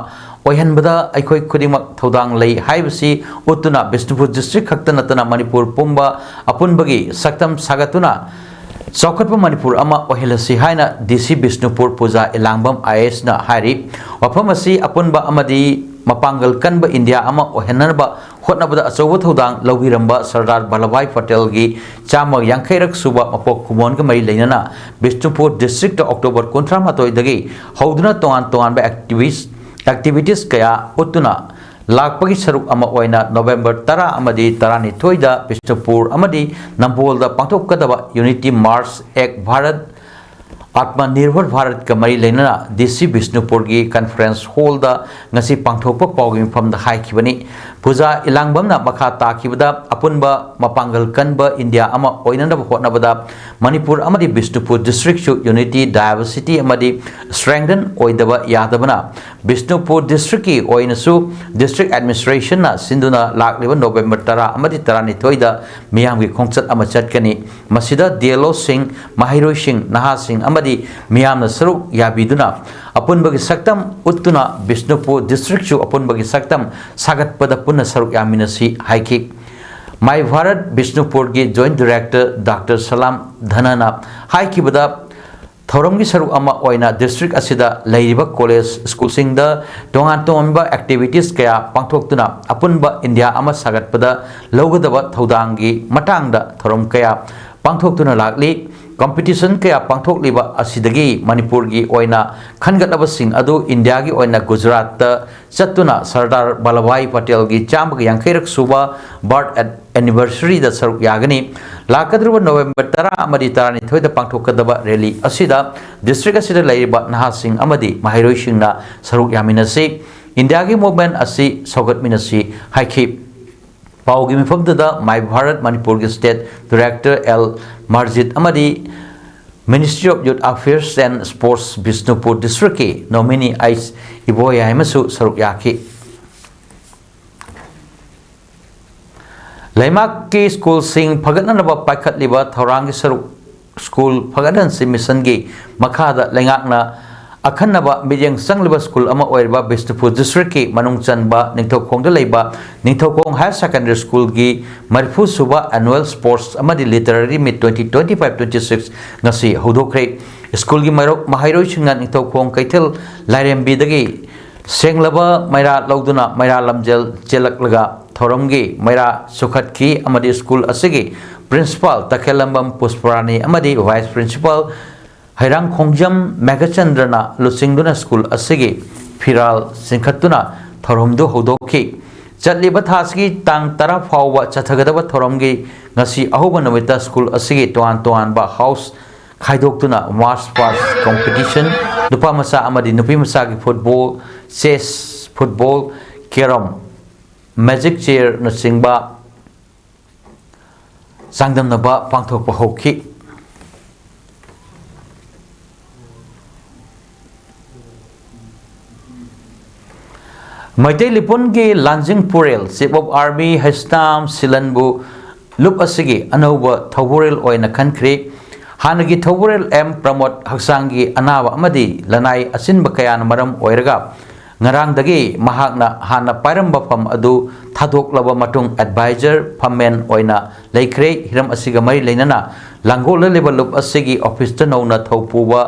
ꯑꯣꯏꯍꯟꯕꯗ ꯑꯩꯈꯣꯏ ꯈꯨꯗꯤꯡꯃꯛ ꯊꯧꯗꯥꯡ ꯂꯩ ꯍꯥꯏꯕꯁꯤ ꯎꯠꯇꯨꯅ ꯕꯤꯁꯅꯨꯄꯨꯔ ꯗꯤꯁꯇ꯭ꯔꯤꯛ ꯈꯛꯇ ꯅꯠꯇꯅ ꯃꯅꯤꯄꯨꯔ ꯄꯨꯝꯕ ꯑꯄꯨꯟꯕꯒꯤ ꯁꯛꯇꯝ ꯁꯥꯒꯠꯇꯨꯅ ꯆꯥꯎꯈꯠꯄ ꯃꯅꯤꯄꯨꯔ ꯑꯃ ꯑꯣꯏꯍꯜꯂꯁꯤ ꯍꯥꯏꯅ ꯗꯤ ꯁꯤ ꯕꯤꯁꯅꯨꯄꯨꯔ ꯄꯨꯖꯥ ꯏꯂꯥꯡꯕꯝ ꯑꯥꯏ ꯑꯦꯁꯅ ꯍꯥꯏꯔꯤ꯫ ꯋꯥꯐꯝ ꯑꯁꯤ ꯑꯄꯨꯟꯕ ꯑꯃꯗꯤ ꯃꯄꯥꯡꯒꯜ ꯀꯟꯕ ꯏꯟꯗꯤꯌꯥ ꯑꯃ ꯑꯣꯏꯍꯟꯅꯕ ꯍꯣꯠꯅꯕꯗ ꯑꯆꯧꯕ ꯊꯧꯗꯥꯡ ꯂꯧꯕꯤꯔꯝꯕ ꯁꯔꯗꯥꯔ ꯚꯜꯂꯚꯚꯥꯏ ꯄꯇꯦꯜꯒꯤ ꯆꯥꯝꯃ ꯌꯥꯡꯈꯩꯔꯛ ꯁꯨꯕ ꯃꯄꯣꯛ ꯀꯨꯝꯑꯣꯟꯒ ꯃꯔꯤ ꯂꯩꯅꯅ ꯕꯤꯁꯅꯨꯄꯨꯔ ꯗꯤꯁꯇ꯭ꯔꯤꯛꯇ ꯑꯣꯛꯇꯣꯕꯔ ꯀꯨꯟꯊ꯭ꯔꯥ ꯃꯥꯊꯣꯏꯗꯒꯤ ꯍꯧꯗꯨꯅ ꯇꯣꯉꯥꯟ ꯇꯣꯉꯥꯟꯕ ꯑꯦꯛꯇꯤꯚꯤꯁ ꯑꯦꯛꯇꯤꯚꯤꯇꯤꯁ ꯀꯌꯥ ꯎꯠꯇꯨꯅ ꯂꯥꯛꯄꯒꯤ ꯁꯔꯨꯛ ꯑꯃ ꯑꯣꯏꯅ ꯅꯣꯕꯦꯝꯕꯔ ꯇꯔꯥ ꯑꯃꯗꯤ ꯇꯔꯥꯅꯤꯊꯣꯏꯗ ꯕꯤꯁꯅꯨꯄꯨꯔ ꯑꯃꯗꯤ ꯅꯝꯕꯣꯜꯗ ꯄꯥꯡꯊꯣꯛꯀꯗꯕ ꯌꯨꯅꯤꯇꯤ ꯃꯥꯔꯆ ꯑꯦꯛ ꯚꯥꯔꯠ ꯑꯥꯠꯃ ꯅꯤꯔꯚꯔ ꯚꯥꯔꯠꯀ ꯃꯔꯤ ꯂꯩꯅꯅ ꯗꯤ ꯁꯤ ꯕꯤꯁꯅꯨꯄꯨꯔꯒꯤ ꯀꯟꯐꯔꯦꯟꯁ ꯍꯣꯜꯗ ꯉꯁꯤ ꯄꯥꯡꯊꯣꯛꯄ ꯄꯥꯎꯒꯤ ꯃꯤꯐꯝꯗ ꯍꯥꯏꯈꯤꯕꯅꯤ꯫ ꯄꯨꯖꯥ ꯏꯂꯥꯡꯕꯝꯅ ꯃꯈꯥ ꯇꯥꯈꯤꯕꯗ, ꯑꯄꯨꯟꯕ ꯃꯄꯥꯡꯒꯜ ꯀꯟꯕ ꯏꯟꯗꯤꯌꯥ ꯑꯃ ꯑꯣꯏꯅꯅꯕ ꯍꯣꯠꯅꯕꯗ ꯃꯅꯤꯄꯨꯔ ꯑꯃꯗꯤ ꯕꯤꯁꯅꯨꯄꯨꯔ ꯗꯤꯁꯇ꯭ꯔꯤꯛꯁꯨ ꯌꯨꯅꯤꯇꯤ, ꯗꯥꯏꯕꯔꯁꯤꯇꯤ ꯑꯃꯗꯤ ꯁ꯭ꯇꯔꯦꯡꯊꯟ ꯑꯣꯏꯗꯕ ꯌꯥꯗꯕꯅ ꯕꯤꯁꯅꯨꯄꯨꯔ ꯗꯤꯁꯇ꯭ꯔꯤꯛꯀꯤ ꯑꯣꯏꯅꯁꯨ ꯗꯤꯁꯇ꯭ꯔꯤꯛ ꯑꯦꯗꯃꯤꯅꯤꯁꯇ꯭ꯔꯦꯁꯟꯅ ꯁꯤꯟꯗꯨꯅ ꯂꯥꯛꯂꯤꯕ ꯅꯣꯕꯦꯝꯕꯔ ꯇꯔꯥ ꯑꯃꯗꯤ ꯇꯔꯥꯅꯤꯊꯣꯏꯗ ꯃꯤꯌꯥꯝꯒꯤ ꯈꯣꯡꯆꯠ ꯑꯃ ꯆꯠꯀꯅꯤ꯫ ꯃꯁꯤꯗ ꯗꯤ ꯑꯦꯜ ꯑꯣꯁꯤꯡ, ꯃꯍꯩꯔꯣꯏꯁꯤꯡ, ꯅꯍꯥꯁꯤꯡ ꯑꯃꯗꯤ ꯃꯤꯌꯥꯝꯅ ꯁꯔꯨꯛ ꯌꯥꯕꯤꯗꯨꯅ ꯑꯄꯨꯟꯕꯒꯤ ꯁꯛꯇꯝ ꯎꯠꯇꯨꯅ ꯕꯤꯁꯅꯨꯄꯨꯔ ꯗꯤꯁꯇ꯭ꯔꯤꯛꯁꯨ ꯑꯄꯨꯟꯕꯒꯤ ꯁꯛꯇꯝ ꯁꯥꯒꯠꯄꯗ ꯄꯨꯟꯅ ꯁꯔꯨꯛ ꯌꯥꯃꯤꯟꯅꯁꯤ ꯍꯥꯏꯈꯤ꯫ ꯃꯥꯏ ꯚꯥꯔꯠ ꯕꯤꯁꯅꯨꯄꯨꯔꯒꯤ ꯖꯣꯏꯟꯠ ꯗꯤꯔꯦꯛꯇꯔ ꯗꯥꯛꯇꯔ ꯁꯂꯥꯝ ꯙꯅꯅ ꯍꯥꯏꯈꯤꯕꯗ, ꯊꯧꯔꯝꯒꯤ ꯁꯔꯨꯛ ꯑꯃ ꯑꯣꯏꯅ ꯗꯤꯁꯇ꯭ꯔꯤꯛ ꯑꯁꯤꯗ ꯂꯩꯔꯤꯕ ꯀꯣꯂꯦꯖ, ꯁ꯭ꯀꯨꯜꯁꯤꯡꯗ ꯇꯣꯉꯥꯟ ꯇꯣꯉꯥꯟꯕ ꯑꯦꯛꯇꯤꯚꯤꯇꯤꯁ ꯀꯌꯥ ꯄꯥꯡꯊꯣꯛꯇꯨꯅ ꯑꯄꯨꯟꯕ ꯏꯟꯗꯤꯌꯥ ꯑꯃ ꯁꯥꯒꯠꯄꯗ ꯂꯧꯒꯗꯕ ꯊꯧꯗꯥꯡꯒꯤ ꯃꯇꯥꯡꯗ ꯊꯧꯔꯝ ꯀꯌꯥ ꯄꯥꯡꯊꯣꯛꯇꯨꯅ ꯂꯥꯛꯂꯤ꯫ ꯀꯝꯄꯤꯇꯤꯁꯟ ꯀꯌꯥ ꯄꯥꯡꯊꯣꯛꯂꯤꯕ ꯑꯁꯤꯗꯒꯤ ꯃꯅꯤꯄꯨꯔꯒꯤ ꯑꯣꯏꯅ ꯈꯟꯒꯠꯂꯕꯁꯤꯡ ꯑꯗꯨ ꯏꯟꯗꯤꯌꯥꯒꯤ ꯑꯣꯏꯅ ꯒꯨꯖꯔꯥꯠꯇ ꯆꯠꯇꯨꯅ ꯁꯔꯗꯥꯔ ꯚꯜꯂꯚꯚꯥꯏ ꯄꯇꯦꯜꯒꯤ ꯆꯥꯝꯃꯒ ꯌꯥꯡꯈꯩꯔꯛ ꯁꯨꯕ ꯕꯥꯔꯠ ꯑꯦꯅꯤꯚꯔꯁꯔꯤꯗ ꯁꯔꯨꯛ ꯌꯥꯒꯅꯤ꯫ ꯂꯥꯛꯀꯗꯧꯔꯤꯕ ꯅꯣꯕꯦꯝꯕꯔ ꯇꯔꯥ ꯑꯃꯗꯤ ꯇꯔꯥꯅꯤꯊꯣꯏꯗ ꯄꯥꯡꯊꯣꯛꯀꯗꯕ ꯔꯦꯂꯤ ꯑꯁꯤꯗ ꯗꯤꯁꯇ꯭ꯔꯤꯛ ꯑꯁꯤꯗ ꯂꯩꯔꯤꯕ ꯅꯍꯥꯁꯤꯡ ꯑꯃꯗꯤ ꯃꯍꯩꯔꯣꯏꯁꯤꯡꯅ ꯁꯔꯨꯛ ꯌꯥꯃꯤꯟꯅꯁꯤ, ꯏꯟꯗꯤꯌꯥꯒꯤ ꯃꯨꯚꯃꯦꯟꯠ ꯑꯁꯤ ꯁꯧꯒꯠꯃꯤꯟꯅꯁꯤ ꯍꯥꯏꯈꯤ꯫ ꯄꯥꯎꯒꯤ ꯃꯤꯐꯝꯗꯨꯗ ꯃꯥꯏ ꯚꯥꯔꯠ ꯃꯅꯤꯄꯨꯔꯒꯤ ꯁ꯭ꯇꯦꯠ ꯗꯤꯔꯦꯛꯇꯔ ꯑꯦꯜ ꯃꯥꯔꯖꯤꯠ ꯑꯃꯗꯤ Ministry of Youth Affairs and Sports Bishnupur ꯗꯤꯁꯇ꯭ꯔꯤꯛꯀꯤ ꯅꯣꯃꯤꯅꯤ ꯑꯩꯆ ꯏꯕꯣꯌꯥꯏꯃꯁꯨ ꯁꯔꯨꯛ ꯌꯥꯈꯤ꯫ ꯂꯩꯉꯥꯛꯀꯤ ꯁ꯭ꯀꯨꯜꯁꯤꯡ ꯐꯒꯠꯅꯅꯕ ꯄꯥꯏꯈꯠꯂꯤꯕ ꯊꯧꯔꯥꯡꯒꯤ ꯁꯔꯨꯛ ꯁ꯭ꯀꯨꯜ ꯐꯒꯠꯍꯟꯁꯤ ꯃꯤꯁꯟꯒꯤ ꯃꯈꯥꯗ ꯂꯩꯉꯥꯛꯅ ꯑꯈꯟꯅꯕ ꯃꯤꯠꯌꯦꯡ ꯆꯪꯂꯤꯕ ꯁ꯭ꯀꯨꯜ ꯑꯃ ꯑꯣꯏꯔꯤꯕ ꯕꯤꯁꯅꯨꯄꯨꯔ ꯗꯤꯁꯇ꯭ꯔꯤꯛꯀꯤ ꯃꯅꯨꯡ ꯆꯟꯕ ꯅꯤꯡꯊꯧꯈꯣꯡꯗ ꯂꯩꯕ ꯅꯤꯡꯊꯧꯈꯣꯡ ꯍꯥꯌꯔ ꯁꯦꯀꯦꯟꯗꯔꯤ ꯁ꯭ꯀꯨꯜꯒꯤ ꯃꯔꯤꯐꯨ ꯁꯨꯕ ꯑꯦꯅꯨꯋꯦꯜ ꯁ꯭ꯄꯣꯔꯠꯁ ꯑꯃꯗꯤ literary meet twenty twenty five twenty six ꯉꯁꯤ ꯍꯧꯗꯣꯛꯈ꯭ꯔꯦ꯫ ꯁ꯭ꯀꯨꯜꯒꯤ ꯃꯔꯨꯞ ꯃꯍꯩꯔꯣꯏꯁꯤꯡꯅ ꯅꯤꯡꯊꯧꯈꯣꯡ ꯀꯩꯊꯦꯜ ꯂꯥꯏꯔꯦꯝꯕꯤꯗꯒꯤ ꯁꯦꯡꯂꯕ ꯃꯩꯔꯥ ꯂꯧꯗꯨꯅ ꯃꯩꯔꯥ ꯂꯝꯖꯦꯜ ꯆꯦꯜꯂꯛꯂꯒ ꯊꯧꯔꯝꯒꯤ ꯃꯩꯔꯥ ꯆꯨꯈꯠꯈꯤ ꯑꯃꯗꯤ ꯁ꯭ꯀꯨꯜ ꯑꯁꯤꯒꯤ ꯄ꯭ꯔꯤꯟꯁꯤꯄꯥꯜ ꯇꯈꯦꯜꯂꯝꯕꯝ ꯄꯨꯁꯄꯔꯥꯅꯤ ꯑꯃꯗꯤ ꯚꯥꯏꯁ ꯄ꯭ꯔꯤꯟꯁꯤꯄꯥꯜ ꯍꯩꯔꯥꯡꯈꯣꯡꯖꯝ ꯃꯦꯘꯆꯟꯗ꯭ꯔꯅ ꯂꯨꯆꯤꯡꯗꯨꯅ ꯁ꯭ꯀꯨꯜ ꯑꯁꯤꯒꯤ ꯐꯤꯔꯥꯜ ꯆꯤꯡꯈꯠꯇꯨꯅ ꯊꯧꯔꯝꯗꯨ ꯍꯧꯗꯣꯛꯈꯤ꯫ ꯆꯠꯂꯤꯕ ꯊꯥ ꯑꯁꯤꯒꯤ ꯇꯥꯡ ꯇꯔꯥ ꯐꯥꯎꯕ ꯆꯠꯊꯒꯗꯕ ꯊꯧꯔꯝꯒꯤ ꯉꯁꯤ ꯑꯍꯧꯕ ꯅꯨꯃꯤꯠꯇ ꯁ꯭ꯀꯨꯜ ꯑꯁꯤꯒꯤ ꯇꯣꯉꯥꯟ ꯇꯣꯉꯥꯟꯕ ꯍꯥꯎꯁ ꯈꯥꯏꯗꯣꯛꯇꯨꯅ ꯃꯥꯔꯆ ꯄꯥꯁ ꯀꯝꯄꯤꯇꯤꯁꯟ, ꯅꯨꯄꯥ ꯃꯆꯥ ꯑꯃꯗꯤ ꯅꯨꯄꯤ ꯃꯆꯥꯒꯤ ꯐꯨꯠꯕꯣꯜ, ꯆꯦꯁ, ꯐꯨꯠꯕꯣꯜ, ꯀꯦꯔꯝ, ꯃꯦꯖꯤꯛ ꯆꯦꯌꯔꯅꯆꯤꯡꯕ ꯆꯥꯡꯗꯝꯅꯕ ꯄꯥꯡꯊꯣꯛꯄ ꯍꯧꯈꯤ꯫ ꯃꯩꯇꯩ ꯂꯤꯄꯨꯟꯒꯤ ꯂꯥꯟꯖꯤꯡ ꯄꯨꯔꯦꯜ Chief of Army ꯍꯩꯁꯇꯥꯝ ꯁꯤꯂꯟꯕꯨ ꯂꯨꯞ ꯑꯁꯤꯒꯤ ꯑꯅꯧꯕ ꯊꯧꯕꯨꯔꯦꯜ ꯑꯣꯏꯅ ꯈꯟꯈ꯭ꯔꯦ꯫ ꯍꯥꯟꯅꯒꯤ ꯊꯧꯕꯨꯔꯦꯜ ꯑꯦꯝ ꯄ꯭ꯔꯃꯣꯗ ꯍꯛꯆꯥꯡꯒꯤ ꯑꯅꯥꯕ ꯑꯃꯗꯤ ꯂꯅꯥꯏ ꯑꯁꯤꯟꯕ ꯀꯌꯥꯅ ꯃꯔꯝ ꯑꯣꯏꯔꯒ ꯉꯔꯥꯡꯗꯒꯤ ꯃꯍꯥꯛꯅ ꯍꯥꯟꯅ ꯄꯥꯏꯔꯝꯕ ꯐꯝ ꯑꯗꯨ ꯊꯥꯗꯣꯛꯂꯕ ꯃꯇꯨꯡ ꯑꯦꯗꯚꯥꯏꯖꯔ ꯐꯝꯃꯦꯟ ꯑꯣꯏꯅ ꯂꯩꯈ꯭ꯔꯦ꯫ ꯍꯤꯔꯝ ꯑꯁꯤꯒ ꯃꯔꯤ ꯂꯩꯅꯅ ꯂꯥꯡꯒꯣꯜꯗ ꯂꯩꯕ ꯂꯨꯞ ꯑꯁꯤꯒꯤ ꯑꯣꯐꯤꯁꯇ ꯅꯧꯅ ꯊꯧꯄꯨꯕ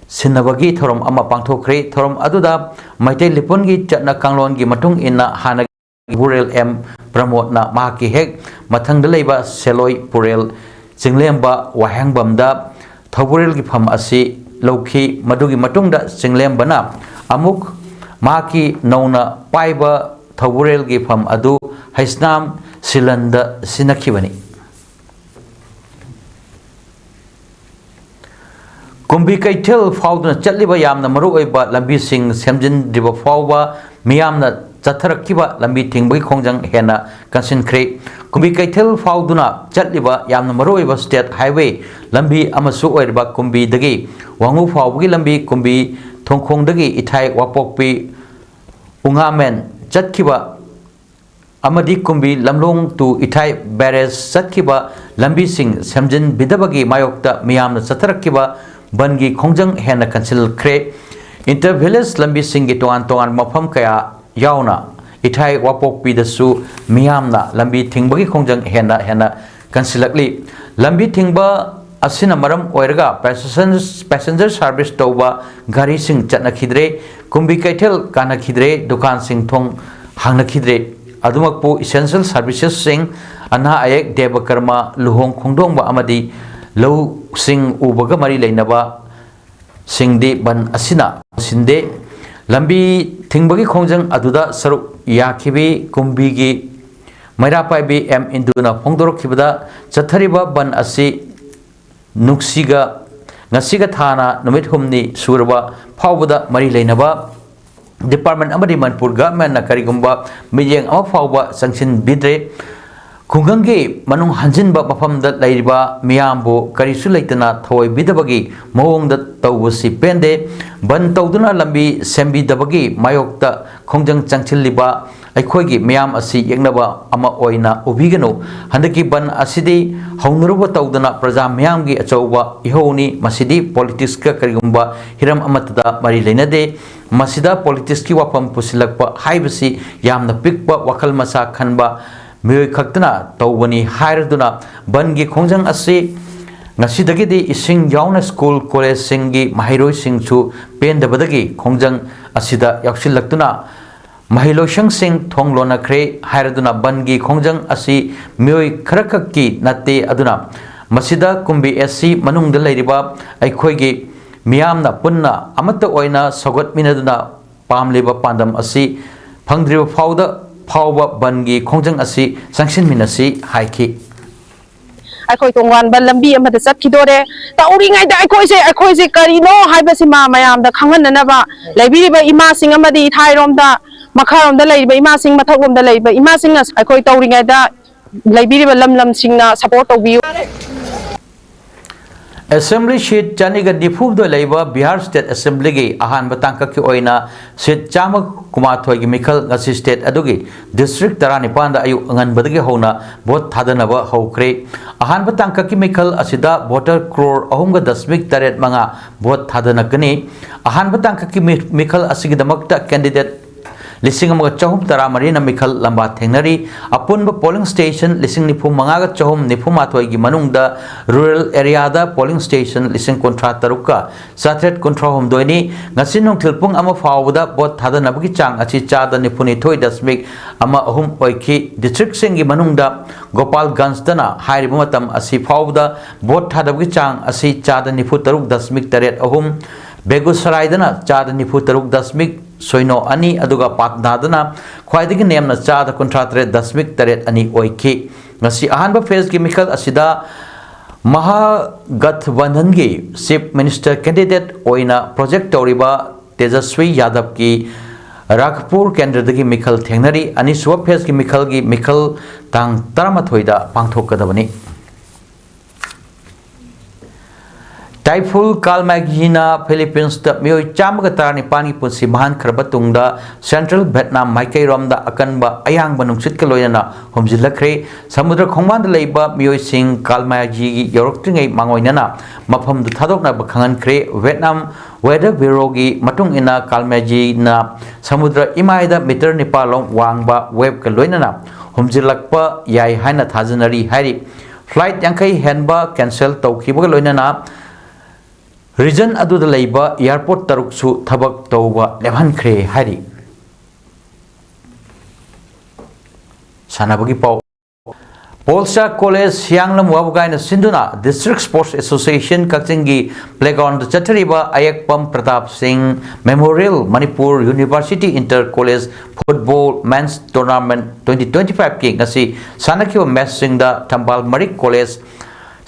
ꯁꯤꯟꯅꯕꯒꯤ ꯊꯧꯔꯝ ꯑꯃ ꯄꯥꯡꯊꯣꯛꯈ꯭ꯔꯦ꯫ ꯊꯧꯔꯝ ꯑꯗꯨꯗ ꯃꯩꯇꯩ ꯂꯤꯄꯨꯟꯒꯤ ꯆꯠꯅ ꯀꯥꯡꯂꯣꯟꯒꯤ ꯃꯇꯨꯡ ꯏꯟꯅ ꯍꯥꯟꯅꯒꯤ ꯄꯨꯔꯦꯜ ꯑꯦꯝ ꯄ꯭ꯔꯃꯣꯗꯅ ꯃꯍꯥꯛꯀꯤ ꯍꯦꯛ ꯃꯊꯪꯗ ꯂꯩꯕ ꯁꯦꯂꯣꯏ ꯄꯨꯔꯦꯜ ꯆꯤꯡꯂꯦꯝꯕ ꯋꯥꯍꯦꯡꯕꯝꯗ ꯊꯧꯕꯨꯔꯦꯜꯒꯤ ꯐꯝ ꯑꯁꯤ ꯂꯧꯈꯤ꯫ ꯃꯗꯨꯒꯤ ꯃꯇꯨꯡꯗ ꯆꯤꯡꯂꯦꯝꯕꯅ ꯑꯃꯨꯛ ꯃꯍꯥꯛꯀꯤ ꯅꯧꯅ ꯄꯥꯏꯕ ꯊꯧꯕꯨꯔꯦꯜꯒꯤ ꯐꯝ ꯑꯗꯨ ꯍꯩꯁꯅꯥꯝ ꯁꯤꯂꯟꯗ ꯁꯤꯟꯅꯈꯤꯕꯅꯤ꯫ ꯀꯨꯝꯕꯤ ꯀꯩꯊꯦꯜ ꯐꯥꯎꯗꯨꯅ ꯆꯠꯂꯤꯕ ꯌꯥꯝꯅ ꯃꯔꯨꯑꯣꯏꯕ ꯂꯝꯕꯤꯁꯤꯡ ꯁꯦꯝꯖꯤꯟꯗ꯭ꯔꯤꯕ ꯐꯥꯎꯕ ꯃꯤꯌꯥꯝꯅ ꯆꯠꯊꯔꯛꯈꯤꯕ ꯂꯝꯕꯤ ꯊꯤꯡꯕꯒꯤ ꯈꯣꯡꯖꯪ ꯍꯦꯟꯅ ꯀꯟꯁꯤꯟꯈ꯭ꯔꯦ꯫ ꯀꯨꯝꯕꯤ ꯀꯩꯊꯦꯜ ꯐꯥꯎꯗꯨꯅ ꯆꯠꯂꯤꯕ ꯌꯥꯝꯅ ꯃꯔꯨꯑꯣꯏꯕ state highway ꯂꯝꯕꯤ ꯑꯃꯁꯨ ꯑꯣꯏꯔꯤꯕ ꯀꯨꯝꯕꯤꯗꯒꯤ ꯋꯥꯉꯨ ꯐꯥꯎꯕꯒꯤ ꯂꯝꯕꯤ, ꯀꯨꯝꯕꯤ ꯊꯣꯡꯈꯣꯡꯗꯒꯤ ꯏꯊꯥꯏ ꯋꯥꯄꯣꯛꯄꯤ ꯎꯉꯥꯃꯦꯟ ꯆꯠꯈꯤꯕ ꯑꯃꯗꯤ ꯀꯨꯝꯕꯤ ꯂꯝꯂꯣꯡ to ꯏꯊꯥꯏ barrage ꯆꯠꯈꯤꯕ ꯂꯝꯕꯤꯁꯤꯡ ꯁꯦꯝꯖꯤꯟꯕꯤꯗꯕꯒꯤ ꯃꯥꯌꯣꯛꯇ ꯃꯤꯌꯥꯝꯅ ꯆꯠꯊꯔꯛꯈꯤꯕ ꯕꯟꯒꯤ ꯈꯣꯡꯖꯪ ꯍꯦꯟꯅ ꯀꯟꯁꯤꯜꯈ꯭ꯔꯦ꯫ Inter village ꯂꯝꯕꯤꯁꯤꯡꯒꯤ ꯇꯣꯉꯥꯟ ꯇꯣꯉꯥꯟꯕ ꯃꯐꯝ ꯀꯌꯥ ꯌꯥꯎꯅ ꯏꯊꯥꯏ ꯋꯥꯄꯣꯛꯄꯤꯗꯁꯨ ꯃꯤꯌꯥꯝꯅ ꯂꯝꯕꯤ ꯊꯤꯡꯕꯒꯤ ꯈꯣꯡꯖꯪ ꯍꯦꯟꯅ ꯍꯦꯟꯅ ꯀꯟꯁꯤꯜꯂꯛꯂꯤ꯫ ꯂꯝꯕꯤ ꯊꯤꯡꯕ ꯑꯁꯤꯅ ꯃꯔꯝ ꯑꯣꯏꯔꯒ passenger, passenger service ꯇꯧꯕ ꯒꯥꯔꯤꯁꯤꯡ ꯆꯠꯅꯈꯤꯗ꯭ꯔꯦ, ꯀꯨꯝꯕꯤ ꯀꯩꯊꯦꯜ ꯀꯥꯅꯈꯤꯗ꯭ꯔꯦ, ꯗꯨꯀꯥꯟꯁꯤꯡ ꯊꯣꯡ ꯍꯥꯡꯅꯈꯤꯗ꯭ꯔꯦ꯫ ꯑꯗꯨꯃꯛꯄꯨ essential servicesꯁꯤꯡ, ꯑꯅꯥ ꯑꯌꯦꯛ, ꯗꯦꯕ ꯀꯔꯃ, ꯂꯨꯍꯣꯡ ꯈꯣꯡꯗꯣꯡꯕ ꯑꯃꯗꯤ ꯂꯧꯁꯤꯡ ꯎꯕꯒ ꯃꯔꯤ ꯂꯩꯅꯕ ꯁꯤꯡꯗꯤ ꯕꯟ ꯑꯁꯤꯅ ꯁꯤꯟꯗꯦ꯫ ꯂꯝꯕꯤ ꯊꯤꯡꯕꯒꯤ ꯈꯣꯡꯖꯪ ꯑꯗꯨꯗ ꯁꯔꯨꯛ ꯌꯥꯈꯤꯕꯤ ꯀꯨꯝꯕꯤꯒꯤ ꯃꯩꯔꯥ ꯄꯥꯏꯕꯤ ꯑꯦꯝ ꯏꯟꯗꯨꯅ ꯐꯣꯡꯗꯣꯔꯛꯈꯤꯕꯗ, ꯆꯠꯊꯔꯤꯕ ꯕꯟ ꯑꯁꯤ ꯅꯨꯡꯁꯤꯒ ꯉꯁꯤꯒ ꯊꯥꯅ ꯅꯨꯃꯤꯠ ꯍꯨꯝꯅꯤ ꯁꯨꯔꯕ ꯐꯥꯎꯕꯗ ꯃꯔꯤ ꯂꯩꯅꯕ department ꯑꯃꯗꯤ ꯃꯅꯤꯄꯨꯔ governmentꯅ ꯀꯔꯤꯒꯨꯝꯕ ꯃꯤꯠꯌꯦꯡ ꯑꯃ ꯐꯥꯎꯕ ꯆꯪꯁꯤꯟꯕꯤꯗ꯭ꯔꯦ꯫ ꯈꯨꯡꯒꯪꯒꯤ ꯃꯅꯨꯡ ꯍꯟꯖꯤꯟꯕ ꯃꯐꯝꯗ ꯂꯩꯔꯤꯕ ꯃꯤꯌꯥꯝꯕꯨ ꯀꯔꯤꯁꯨ ꯂꯩꯇꯅ ꯊꯑꯣꯏꯕꯤꯗꯕꯒꯤ ꯃꯑꯣꯡꯗ ꯇꯧꯕꯁꯤ ꯄꯦꯟꯗꯦ꯫ ꯕꯟ ꯇꯧꯗꯨꯅ ꯂꯝꯕꯤ ꯁꯦꯝꯕꯤꯗꯕꯒꯤ ꯃꯥꯌꯣꯛꯇ ꯈꯣꯡꯖꯪ ꯆꯪꯁꯤꯜꯂꯤꯕ ꯑꯩꯈꯣꯏꯒꯤ ꯃꯤꯌꯥꯝ ꯑꯁꯤ ꯌꯦꯛꯅꯕ ꯑꯃ ꯑꯣꯏꯅ ꯎꯕꯤꯒꯅꯨ꯫ ꯍꯟꯗꯛꯀꯤ ꯕꯟ ꯑꯁꯤꯗꯤ ꯍꯧꯅꯔꯨꯕ ꯇꯧꯗꯅ ꯄ꯭ꯔꯖꯥ ꯃꯤꯌꯥꯝꯒꯤ ꯑꯆꯧꯕ ꯏꯍꯧꯅꯤ꯫ ꯃꯁꯤꯗꯤ politicsꯀ ꯀꯔꯤꯒꯨꯝꯕ ꯍꯤꯔꯝ ꯑꯃꯠꯇꯗ ꯃꯔꯤ ꯂꯩꯅꯗꯦ꯫ ꯃꯁꯤꯗ politicsꯀꯤ ꯋꯥꯐꯝ ꯄꯨꯁꯤꯜꯂꯛꯄ ꯍꯥꯏꯕꯁꯤ ꯌꯥꯝꯅ ꯄꯤꯛꯄ ꯋꯥꯈꯜ ꯃꯆꯥ ꯈꯟꯕ ꯃꯤꯑꯣꯏ ꯈꯛꯇꯅ ꯇꯧꯕꯅꯤ ꯍꯥꯏꯔꯗꯨꯅ ꯕꯟꯒꯤ ꯈꯣꯡꯖꯪ ꯑꯁꯤ ꯉꯁꯤꯗꯒꯤꯗꯤ ꯏꯁꯤꯡ ꯌꯥꯎꯅ school collegeꯁꯤꯡꯒꯤ ꯃꯍꯩꯔꯣꯏꯁꯤꯡꯁꯨ ꯄꯦꯟꯗꯕꯗꯒꯤ ꯈꯣꯡꯖꯪ ꯑꯁꯤꯗ ꯌꯥꯎꯁꯤꯜꯂꯛꯇꯨꯅ ꯃꯍꯩꯂꯣꯏꯁꯪꯁꯤꯡ ꯊꯣꯡ ꯂꯣꯟꯅꯈ꯭ꯔꯦ ꯍꯥꯏꯔꯗꯨꯅ ꯕꯟꯒꯤ ꯈꯣꯡꯖꯪ ꯑꯁꯤ ꯃꯤꯑꯣꯏ ꯈꯔꯈꯛꯀꯤ ꯅꯠꯇꯦ꯫ ꯑꯗꯨꯅ ꯃꯁꯤꯗ ꯀꯨꯝꯕꯤ ꯑꯦꯁ ꯁꯤ ꯃꯅꯨꯡꯗ ꯂꯩꯔꯤꯕ ꯑꯩꯈꯣꯏꯒꯤ ꯃꯤꯌꯥꯝꯅ ꯄꯨꯟꯅ ꯑꯃꯠꯇ ꯑꯣꯏꯅ ꯁꯧꯒꯠꯃꯤꯟꯅꯗꯨꯅ ꯄꯥꯝꯂꯤꯕ ꯄꯥꯟꯗꯝ ꯑꯁꯤ ꯐꯪꯗ꯭ꯔꯤꯕ ꯐꯥꯎꯗ ꯐꯥꯎꯕ ꯕꯟꯒꯤ ꯈꯣꯡꯖꯪ ꯑꯁꯤ ꯆꯪꯁꯤꯟꯃꯤꯟꯅꯁꯤ ꯍꯥꯏꯈꯤ꯫ ꯑꯩꯈꯣꯏ ꯇꯣꯉꯥꯟꯕ ꯂꯝꯕꯤ ꯑꯃꯗ ꯆꯠꯈꯤꯗꯣꯔꯦ꯫ ꯇꯧꯔꯤꯉꯩꯗ ꯑꯩꯈꯣꯏꯁꯦ, ꯑꯩꯈꯣꯏꯁꯦ ꯀꯔꯤꯅꯣ ꯍꯥꯏꯕꯁꯤꯃ ꯃꯌꯥꯝꯗ ꯈꯪꯍꯟꯅꯅꯕ ꯂꯩꯕꯤꯔꯤꯕ ꯏꯃꯥꯁꯤꯡ ꯑꯃꯗꯤ ꯏꯊꯥꯏꯔꯣꯝꯗ, ꯃꯈꯥꯔꯣꯝꯗ ꯂꯩꯔꯤꯕ ꯏꯃꯥꯁꯤꯡ, ꯃꯊꯛꯂꯣꯝꯗ ꯂꯩꯔꯤꯕ ꯏꯃꯥꯁꯤꯡꯅ ꯑꯩꯈꯣꯏ ꯇꯧꯔꯤꯉꯩꯗ ꯂꯩꯕꯤꯔꯤꯕ ꯂꯝ ꯂꯝꯁꯤꯡꯅ support ꯇꯧꯕꯤꯌꯨ꯫ Assembly seat ꯆꯅꯤꯒ ꯅꯤꯐꯨꯗ ꯂꯩꯕ ꯕꯤꯍꯥꯔ State Assemblyꯒꯤ ꯑꯍꯥꯟꯕ ꯇꯥꯡꯀꯛꯀꯤ ꯑꯣꯏꯅ seat ꯆꯥꯝꯃ ꯀꯨꯟꯃꯥꯊꯣꯏꯒꯤ ꯃꯤꯈꯜ ꯉꯁꯤ state ꯑꯗꯨꯒꯤ district ꯇꯔꯥꯅꯤꯄꯥꯟꯗ ꯑꯌꯨꯛ ꯑꯉꯟꯕꯗꯒꯤ ꯍꯧꯅ vote ꯊꯥꯗꯅꯕ ꯍꯧꯈ꯭ꯔꯦ꯫ ꯑꯍꯥꯟꯕ ꯇꯥꯡꯀꯛꯀꯤ ꯃꯤꯈꯜ ꯑꯁꯤꯗ voter crore ꯑꯍꯨꯝꯒ ꯗꯁꯃꯤꯛ ꯇꯔꯦꯠ ꯃꯉꯥ vote ꯊꯥꯗꯅꯒꯅꯤ꯫ ꯑꯍꯥꯟꯕ ꯇꯥꯡꯀꯛꯀꯤ ꯃꯤ-, ꯃꯤꯈꯜ ꯑꯁꯤꯒꯤꯗꯃꯛꯇ candidate ꯂꯤꯁꯤꯡ ꯑꯃꯒ ꯆꯍꯨꯝ ꯇꯔꯥꯃꯔꯤꯅ ꯃꯤꯈꯜ ꯂꯝꯕꯥ ꯊꯦꯡꯅꯔꯤ꯫ ꯑꯄꯨꯟꯕ polling station ꯂꯤꯁꯤꯡ ꯅꯤꯐꯨ ꯃꯉꯥꯒ ꯆꯍꯨꯝ ꯅꯤꯐꯨ ꯃꯥꯊꯣꯏꯒꯤ ꯃꯅꯨꯡꯗ rural areaꯗ polling station ꯂꯤꯁꯤꯡ ꯀꯨꯟꯊ꯭ꯔꯥ ꯇꯔꯨꯛꯀ ꯆꯥꯇ꯭ꯔꯦꯠ ꯀꯨꯟꯊ꯭ꯔꯥ ꯍꯨꯝꯗꯣꯏꯅꯤ꯫ ꯉꯁꯤ ꯅꯨꯡꯊꯤꯜ ꯄꯨꯡ ꯑꯃ ꯐꯥꯎꯕꯗ vote ꯊꯥꯗꯅꯕꯒꯤ ꯆꯥꯡ ꯑꯁꯤ ꯆꯥꯗ ꯅꯤꯐꯨꯅꯤꯊꯣꯏ ꯗꯁꯃꯤꯛ ꯑꯃ ꯑꯍꯨꯝ ꯑꯣꯏꯈꯤ꯫ Districtꯁꯤꯡꯒꯤ ꯃꯅꯨꯡꯗ ꯒꯣꯄꯥꯜꯒꯟꯖꯇꯅ ꯍꯥꯏꯔꯤꯕ ꯃꯇꯝ ꯑꯁꯤ ꯐꯥꯎꯕꯗ vote ꯊꯥꯗꯕꯒꯤ ꯆꯥꯡ ꯑꯁꯤ ꯆꯥꯗ ꯅꯤꯐꯨ ꯇꯔꯨꯛ ꯗꯁꯃꯤꯛ ꯇꯔꯦꯠ ꯑꯍꯨꯝ, ꯕꯦꯒꯨꯁꯔꯥꯏꯗꯅ ꯆꯥꯗ ꯅꯤꯐꯨ ꯇꯔꯨꯛ ꯗꯁꯃꯤꯛ ꯁꯣꯏꯅꯣ ꯑꯅꯤ, ꯑꯗꯨꯒ ꯄꯥꯠꯅꯥꯗꯅ ꯈ꯭ꯋꯥꯏꯗꯒꯤ ꯅꯦꯝꯅ ꯆꯥꯗ ꯀꯨꯟꯊ꯭ꯔꯥ ꯇꯔꯦꯠ ꯗꯁꯃꯤꯛ ꯇꯔꯦꯠ ꯑꯅꯤ ꯑꯣꯏꯈꯤ꯫ ꯉꯁꯤ ꯑꯍꯥꯟꯕ phaseꯀꯤ ꯃꯤꯈꯜ ꯑꯁꯤꯗ ꯃꯍꯥꯒꯊꯕꯟꯙꯟꯒꯤ Chief Minister candidate ꯑꯣꯏꯅ project ꯇꯧꯔꯤꯕ ꯇꯦꯖꯁ꯭ꯋꯤ ꯌꯥꯗꯕꯀꯤ ꯔꯥꯘꯄꯨꯔ ꯀꯦꯟꯗ꯭ꯔꯗꯒꯤ ꯃꯤꯈꯜ ꯊꯦꯡꯅꯔꯤ꯫ ꯑꯅꯤꯁꯨꯕ phaseꯀꯤ ꯃꯤꯈꯜꯒꯤ ꯃꯤꯈꯜ ꯇꯥꯡ ꯇꯔꯥꯃꯥꯊꯣꯏꯗ ꯄꯥꯡꯊꯣꯛꯀꯗꯕꯅꯤ꯫ Typhoon ꯀꯥꯜꯃꯥꯏꯖꯤꯅ Philippines ꯃꯤꯑꯣꯏ ꯆꯥꯝꯃꯒ ꯇꯔꯥꯅꯤꯄꯥꯟꯒꯤ ꯄꯨꯟꯁꯤ ꯃꯥꯡꯍꯟꯈ꯭ꯔꯕ ꯇꯨꯡꯗ Central Vietnam ꯃꯥꯏꯀꯩꯔꯣꯝꯗ ꯑꯀꯟꯕ ꯑꯌꯥꯡꯕ ꯅꯨꯡꯁꯤꯠꯀ ꯂꯣꯏꯅꯅ ꯍꯨꯝꯖꯤꯜꯂꯛꯈ꯭ꯔꯦ꯫ ꯁꯃꯨꯗ꯭ꯔ ꯈꯣꯡꯕꯥꯟꯗ ꯂꯩꯕ ꯃꯤꯑꯣꯏꯁꯤꯡ ꯀꯥꯜꯃꯥꯏꯖꯤ ꯌꯧꯔꯛꯇ꯭ꯔꯤꯉꯩ ꯃꯥꯡꯑꯣꯏꯅꯅ ꯃꯐꯝꯗꯨ ꯊꯥꯗꯣꯛꯅꯕ ꯈꯪꯍꯟꯈ꯭ꯔꯦ꯫ Vietnam Weather Bureauꯒꯤ ꯃꯇꯨꯡ ꯏꯟꯅ, ꯀꯥꯜꯃꯥꯏꯖꯤꯅ ꯁꯃꯨꯗ꯭ꯔ ꯏꯃꯥꯏꯗ meter ꯅꯤꯄꯥꯜ ꯂꯣꯝ ꯋꯥꯡꯕ waveꯀ ꯂꯣꯏꯅꯅ ꯍꯨꯝꯖꯤꯜꯂꯛꯄ ꯌꯥꯏ ꯍꯥꯏꯅ ꯊꯥꯖꯅꯔꯤ ꯍꯥꯏꯔꯤ꯫ Flight ꯌꯥꯡꯈꯩ ꯍꯦꯟꯕ cancel ꯇꯧꯈꯤꯕꯒ ꯂꯣꯏꯅꯅ region ꯑꯗꯨꯗ ꯂꯩꯕ airport ꯇꯔꯨꯛꯁꯨ ꯊꯕꯛ ꯇꯧꯕ ꯂꯦꯞꯍꯟꯈ꯭ꯔꯦ ꯍꯥꯏꯔꯤ꯫ ꯁꯥꯟꯅꯕꯒꯤ ꯄꯥꯎ꯫ ꯄꯣꯜꯁꯥ ꯀꯣꯂꯦꯖ ꯍꯤꯌꯥꯡꯂꯝ ꯋꯥꯕꯒꯥꯏꯅ ꯁꯤꯟꯗꯨꯅ District Sports Association ꯀꯛꯆꯤꯡꯒꯤ playground ꯆꯠꯊꯔꯤꯕ ꯑꯌꯦꯛꯄꯝ ꯄ꯭ꯔꯇꯥꯞ ꯁꯤꯡ Memorial Manipur University Inter College Football Men's Tournament twenty twenty-five ꯀꯤ ꯉꯁꯤ ꯁꯥꯟꯅꯈꯤꯕ matchꯁꯤꯡꯗ ꯊꯝꯕꯥꯜ ꯃꯔꯤꯛ ꯀꯣꯂꯦꯖ,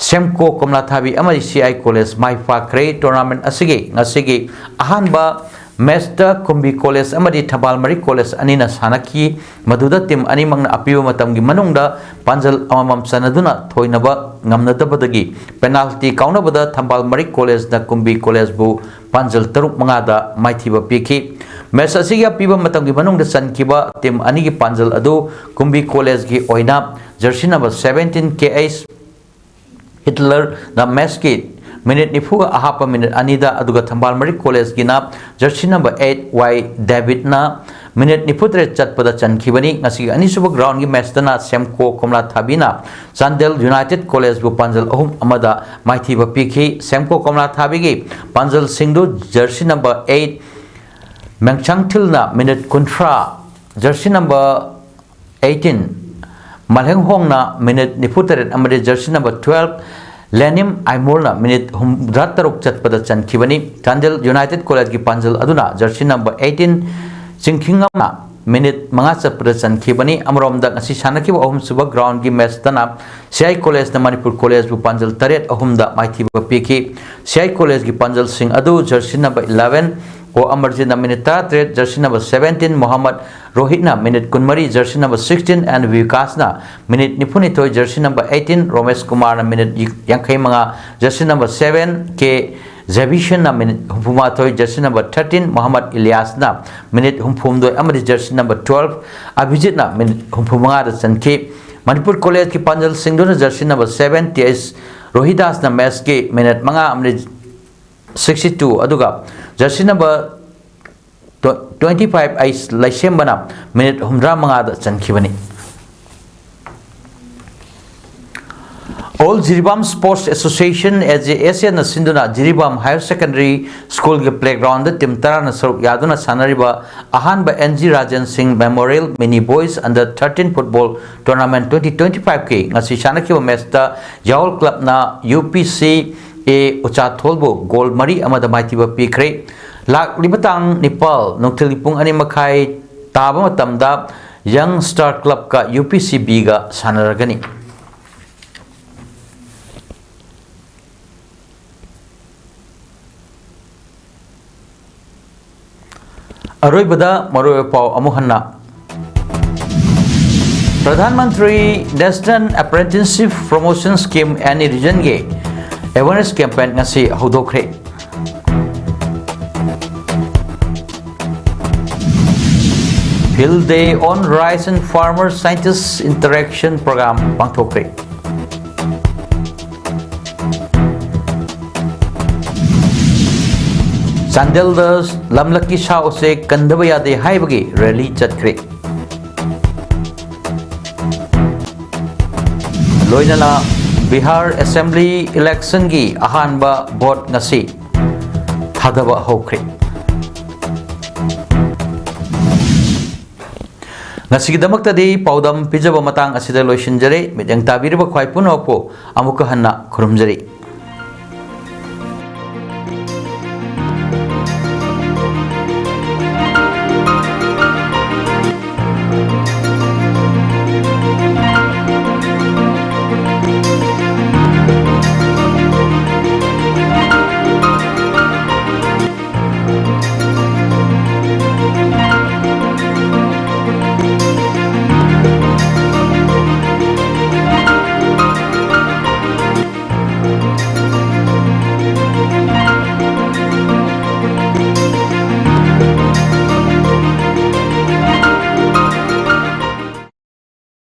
ꯁꯦꯝꯀꯣ ꯀꯣꯝꯂꯥꯊꯥꯕꯤ ꯑꯃꯗꯤ C I college my ꯄꯥꯛꯈ꯭ꯔꯦ꯫ Tournament ꯑꯁꯤꯒꯤ ꯉꯁꯤꯒꯤ ꯑꯍꯥꯟꯕ matchꯇ ꯀꯨꯝꯕꯤ ꯀꯣꯂꯦꯖ ꯑꯃꯗꯤ ꯊꯝꯕꯥꯜ ꯃꯔꯤꯛ ꯀꯣꯂꯦꯖ ꯑꯅꯤꯅ ꯁꯥꯟꯅꯈꯤ꯫ ꯃꯗꯨꯗ team ꯑꯅꯤꯃꯛꯅ ꯑꯄꯤꯕ ꯃꯇꯝꯒꯤ ꯃꯅꯨꯡꯗ ꯄꯥꯟꯖꯜ ꯑꯃꯃꯝ ꯆꯟꯅꯗꯨꯅ ꯊꯣꯏꯅꯕ ꯉꯝꯅꯗꯕꯗꯒꯤ penalty ꯀꯥꯎꯅꯕꯗ ꯊꯝꯕꯥꯜ ꯃꯔꯤꯛ ꯀꯣꯂꯦꯖꯅ ꯀꯨꯝꯕꯤ ꯀꯣꯂꯦꯖꯕꯨ ꯄꯥꯟꯖꯜ ꯇꯔꯨꯛ ꯃꯉꯥꯗ ꯃꯥꯏꯊꯤꯕ ꯄꯤꯈꯤ꯫ Match ꯑꯁꯤꯒꯤ ꯑꯄꯤꯕ ꯃꯇꯝꯒꯤ ꯃꯅꯨꯡꯗ ꯆꯟꯈꯤꯕ team ꯑꯅꯤꯒꯤ ꯄꯥꯟꯖꯜ ꯑꯗꯨ ꯀꯨꯝꯕꯤ ꯀꯣꯂꯦꯖꯀꯤ ꯑꯣꯏꯅ jersey number seventeen K H ꯍꯤꯠꯂꯔꯅ matchꯀꯤ minute ꯅꯤꯐꯨꯒ ꯑꯍꯥꯞꯄ minute ꯑꯅꯤꯗ, ꯑꯗꯨꯒ ꯊꯝꯕꯥꯜ ꯃꯔꯤꯛ ꯀꯣꯂꯦꯖꯀꯤꯅ jersey number eight Y ꯗꯦꯕꯤꯠꯅ minute ꯅꯤꯐꯨꯇꯔꯦꯠ ꯆꯠꯄꯗ ꯆꯟꯈꯤꯕꯅꯤ꯫ ꯉꯁꯤꯒꯤ ꯑꯅꯤꯁꯨꯕ groundꯒꯤ matchꯇꯅ ꯁꯦꯝꯀꯣ ꯀꯣꯝꯂꯥꯊꯥꯕꯤꯅ ꯆꯥꯟꯗꯦꯜ United ꯀꯣꯂꯦꯖꯕꯨ ꯄꯥꯟꯖꯜ ꯑꯍꯨꯝ ꯑꯃꯗ ꯃꯥꯏꯊꯤꯕ ꯄꯤꯈꯤ꯫ ꯁꯦꯝꯀꯣ ꯀꯣꯝꯂꯥꯊꯥꯕꯤꯒꯤ ꯄꯥꯟꯖꯜꯁꯤꯡꯗꯨ jersey number eight ꯃꯦꯡꯁꯥꯡꯊꯤꯜꯅ minute ꯀꯨꯟꯊ꯭ꯔꯥ, jersey number eighteen ꯃꯥꯂꯦꯡꯍꯣꯡꯅ minute ꯅꯤꯐꯨꯇꯔꯦꯠ ꯑꯃꯗꯤ jersey number twelve ꯂꯦꯅꯤꯝ ꯑꯥꯏꯃꯣꯜꯅ minute ꯍꯨꯝꯗ꯭ꯔꯥꯇꯔꯨꯛ ꯆꯠꯄꯗ ꯆꯟꯈꯤꯕꯅꯤ꯫ ꯆꯥꯟꯗꯦꯜ United ꯀꯣꯂꯦꯖꯀꯤ ꯄꯥꯟꯖꯜ ꯑꯗꯨꯅ jersey number eighteen ꯆꯤꯡꯈꯤꯉꯝꯅ minute ꯃꯉꯥ ꯆꯠꯄꯗ ꯆꯟꯈꯤꯕꯅꯤ꯫ ꯑꯃꯔꯣꯝꯗ ꯉꯁꯤ ꯁꯥꯟꯅꯈꯤꯕ ꯑꯍꯨꯝꯁꯨꯕ groundꯒꯤ matchꯇꯅ ꯁꯤ ꯑꯥꯏ ꯀꯣꯂꯦꯖꯅ ꯃꯅꯤꯄꯨꯔ ꯀꯣꯂꯦꯖꯕꯨ ꯄꯥꯟꯖꯜ ꯇꯔꯦꯠ ꯑꯍꯨꯝꯗ ꯃꯥꯏꯊꯤꯕ ꯄꯤꯈꯤ꯫ ꯁꯤ ꯑꯥꯏ ꯀꯣꯂꯦꯖꯀꯤ ꯄꯥꯟꯖꯜꯁꯤꯡ ꯑꯗꯨ jersey number eleven ꯑꯣ ꯑꯃꯔꯖꯤꯠꯅ minute ꯇꯔꯥꯇꯔꯦꯠ, jersey number seventeen ꯃꯣꯍꯝꯃꯗ ꯔꯣꯍꯤꯠꯅ minute ꯀꯨꯟꯃꯔꯤ, jersey number sixteen ꯑꯦꯟ ꯕꯤꯀꯥꯁꯅ minute ꯅꯤꯐꯨꯅꯤꯊꯣꯏ, jersey number eighteen ꯔꯣꯃꯦꯁ ꯀꯨꯃꯥꯔꯅ minute ꯌꯥꯡꯈꯩꯃꯉꯥ, jersey number seven ꯀꯦ ꯖꯦꯕꯤꯁꯟꯅ minute ꯍꯨꯝꯐꯨꯃꯥꯊꯣꯏ, jersey number thirteen Mohammad ꯏꯂꯤꯌꯥꯁꯅ minute ꯍꯨꯝꯐꯨꯍꯨꯝꯗꯣꯏ ꯑꯃꯗꯤ jersey number twelve ꯑꯚꯤꯖꯤꯠꯅ minute ꯍꯨꯝꯐꯨꯃꯉꯥꯗ ꯆꯟꯈꯤ꯫ ꯃꯅꯤꯄꯨꯔ ꯀꯣꯂꯦꯖꯀꯤ ꯄꯥꯟꯖꯜꯁꯤꯡꯗꯨꯅ jersey number seven T H ꯔꯣꯍꯤꯗꯥꯁꯅ matchꯀꯤ minute ꯃꯉꯥ ꯑꯃꯗꯤ sixty two, ꯑꯗꯨꯒ jersey number twenty five H ꯂꯩꯁꯦꯝꯕꯅ minute ꯍꯨꯝꯗ꯭ꯔꯥ ꯃꯉꯥꯗ ꯆꯟꯈꯤꯕꯅꯤ꯫ All Jiribam Sports Association, A J S A ꯅ ꯁꯤꯟꯗꯨꯅ ꯖꯤꯔꯤꯕꯥꯝ Higher Secondary School ꯒꯤ playground ꯗ team ꯇꯔꯥꯅ ꯁꯔꯨꯛ ꯌꯥꯗꯨꯅ ꯁꯥꯟꯅꯔꯤꯕ ꯑꯍꯥꯟꯕ N G Rajan Singh Memorial Mini Boys Under thirteen Football Tournament twenty twenty-five ꯀꯤ ꯉꯁꯤ ꯁꯥꯟꯅꯈꯤꯕ match ꯇ ꯌꯥꯍꯧ club ꯅ U P C A ꯎꯆꯥꯊꯣꯜꯕꯨ goal ꯃꯔꯤ ꯑꯃꯗ ꯃꯥꯏꯊꯤꯕ ꯄꯤꯈ꯭ꯔꯦ꯫ ꯂꯥꯛꯂꯤꯕ ꯇꯥꯡ ꯅꯤꯄꯥꯜ ꯅꯨꯡꯊꯤꯜꯒꯤ ꯄꯨꯡ ꯑꯅꯤ ꯃꯈꯥꯏ ꯇꯥꯕ ꯃꯇꯝꯗ Young Star Club ꯀ U P C B ꯒ ꯁꯥꯟꯅꯔꯒꯅꯤ꯫ ꯑꯔꯣꯏꯕꯗ ꯃꯔꯨꯑꯣꯏꯕ ꯄꯥꯎ ꯑꯃꯨꯛ ꯍꯟꯅ꯫ Pradhan Mantri National Apprenticeship Promotion Scheme, any region ꯒꯤ awareness campaign ꯉꯁꯤ ꯍꯧꯗꯣꯛꯈ꯭ꯔꯦ꯫ Field Day on Rice and Farmer Scientist Interaction Program ꯄꯥꯡꯊꯣꯛꯈ꯭ꯔꯦ꯫ ꯆꯥꯟꯗꯦꯜꯗ ꯂꯝꯂꯛꯀꯤ ꯁꯥ ꯎꯆꯦꯛ ꯀꯟꯗꯕ ꯌꯥꯗꯦ ꯍꯥꯏꯕꯒꯤ rally ꯆꯠꯈ꯭ꯔꯦ꯫ ꯂꯣꯏꯅꯅ ꯕꯤꯍꯥꯔ assembly election ꯒꯤ ꯑꯍꯥꯟꯕ vote ꯉꯁꯤ ꯊꯥꯗꯕ ꯍꯧꯈ꯭ꯔꯦ꯫ ꯉꯁꯤꯒꯤꯗꯃꯛꯇꯗꯤ ꯄꯥꯎꯗꯝ ꯄꯤꯖꯕ ꯃꯇꯥꯡ ꯑꯁꯤꯗ ꯂꯣꯏꯁꯤꯟꯖꯔꯦ꯫ ꯃꯤꯠꯌꯦꯡ ꯇꯥꯕꯤꯔꯤꯕ ꯈ꯭ꯋꯥꯏ ꯄꯨꯝꯅꯃꯛꯄꯨ ꯑꯃꯨꯛꯀ ꯍꯟꯅ ꯈꯨꯔꯨꯝꯖꯔꯤ꯫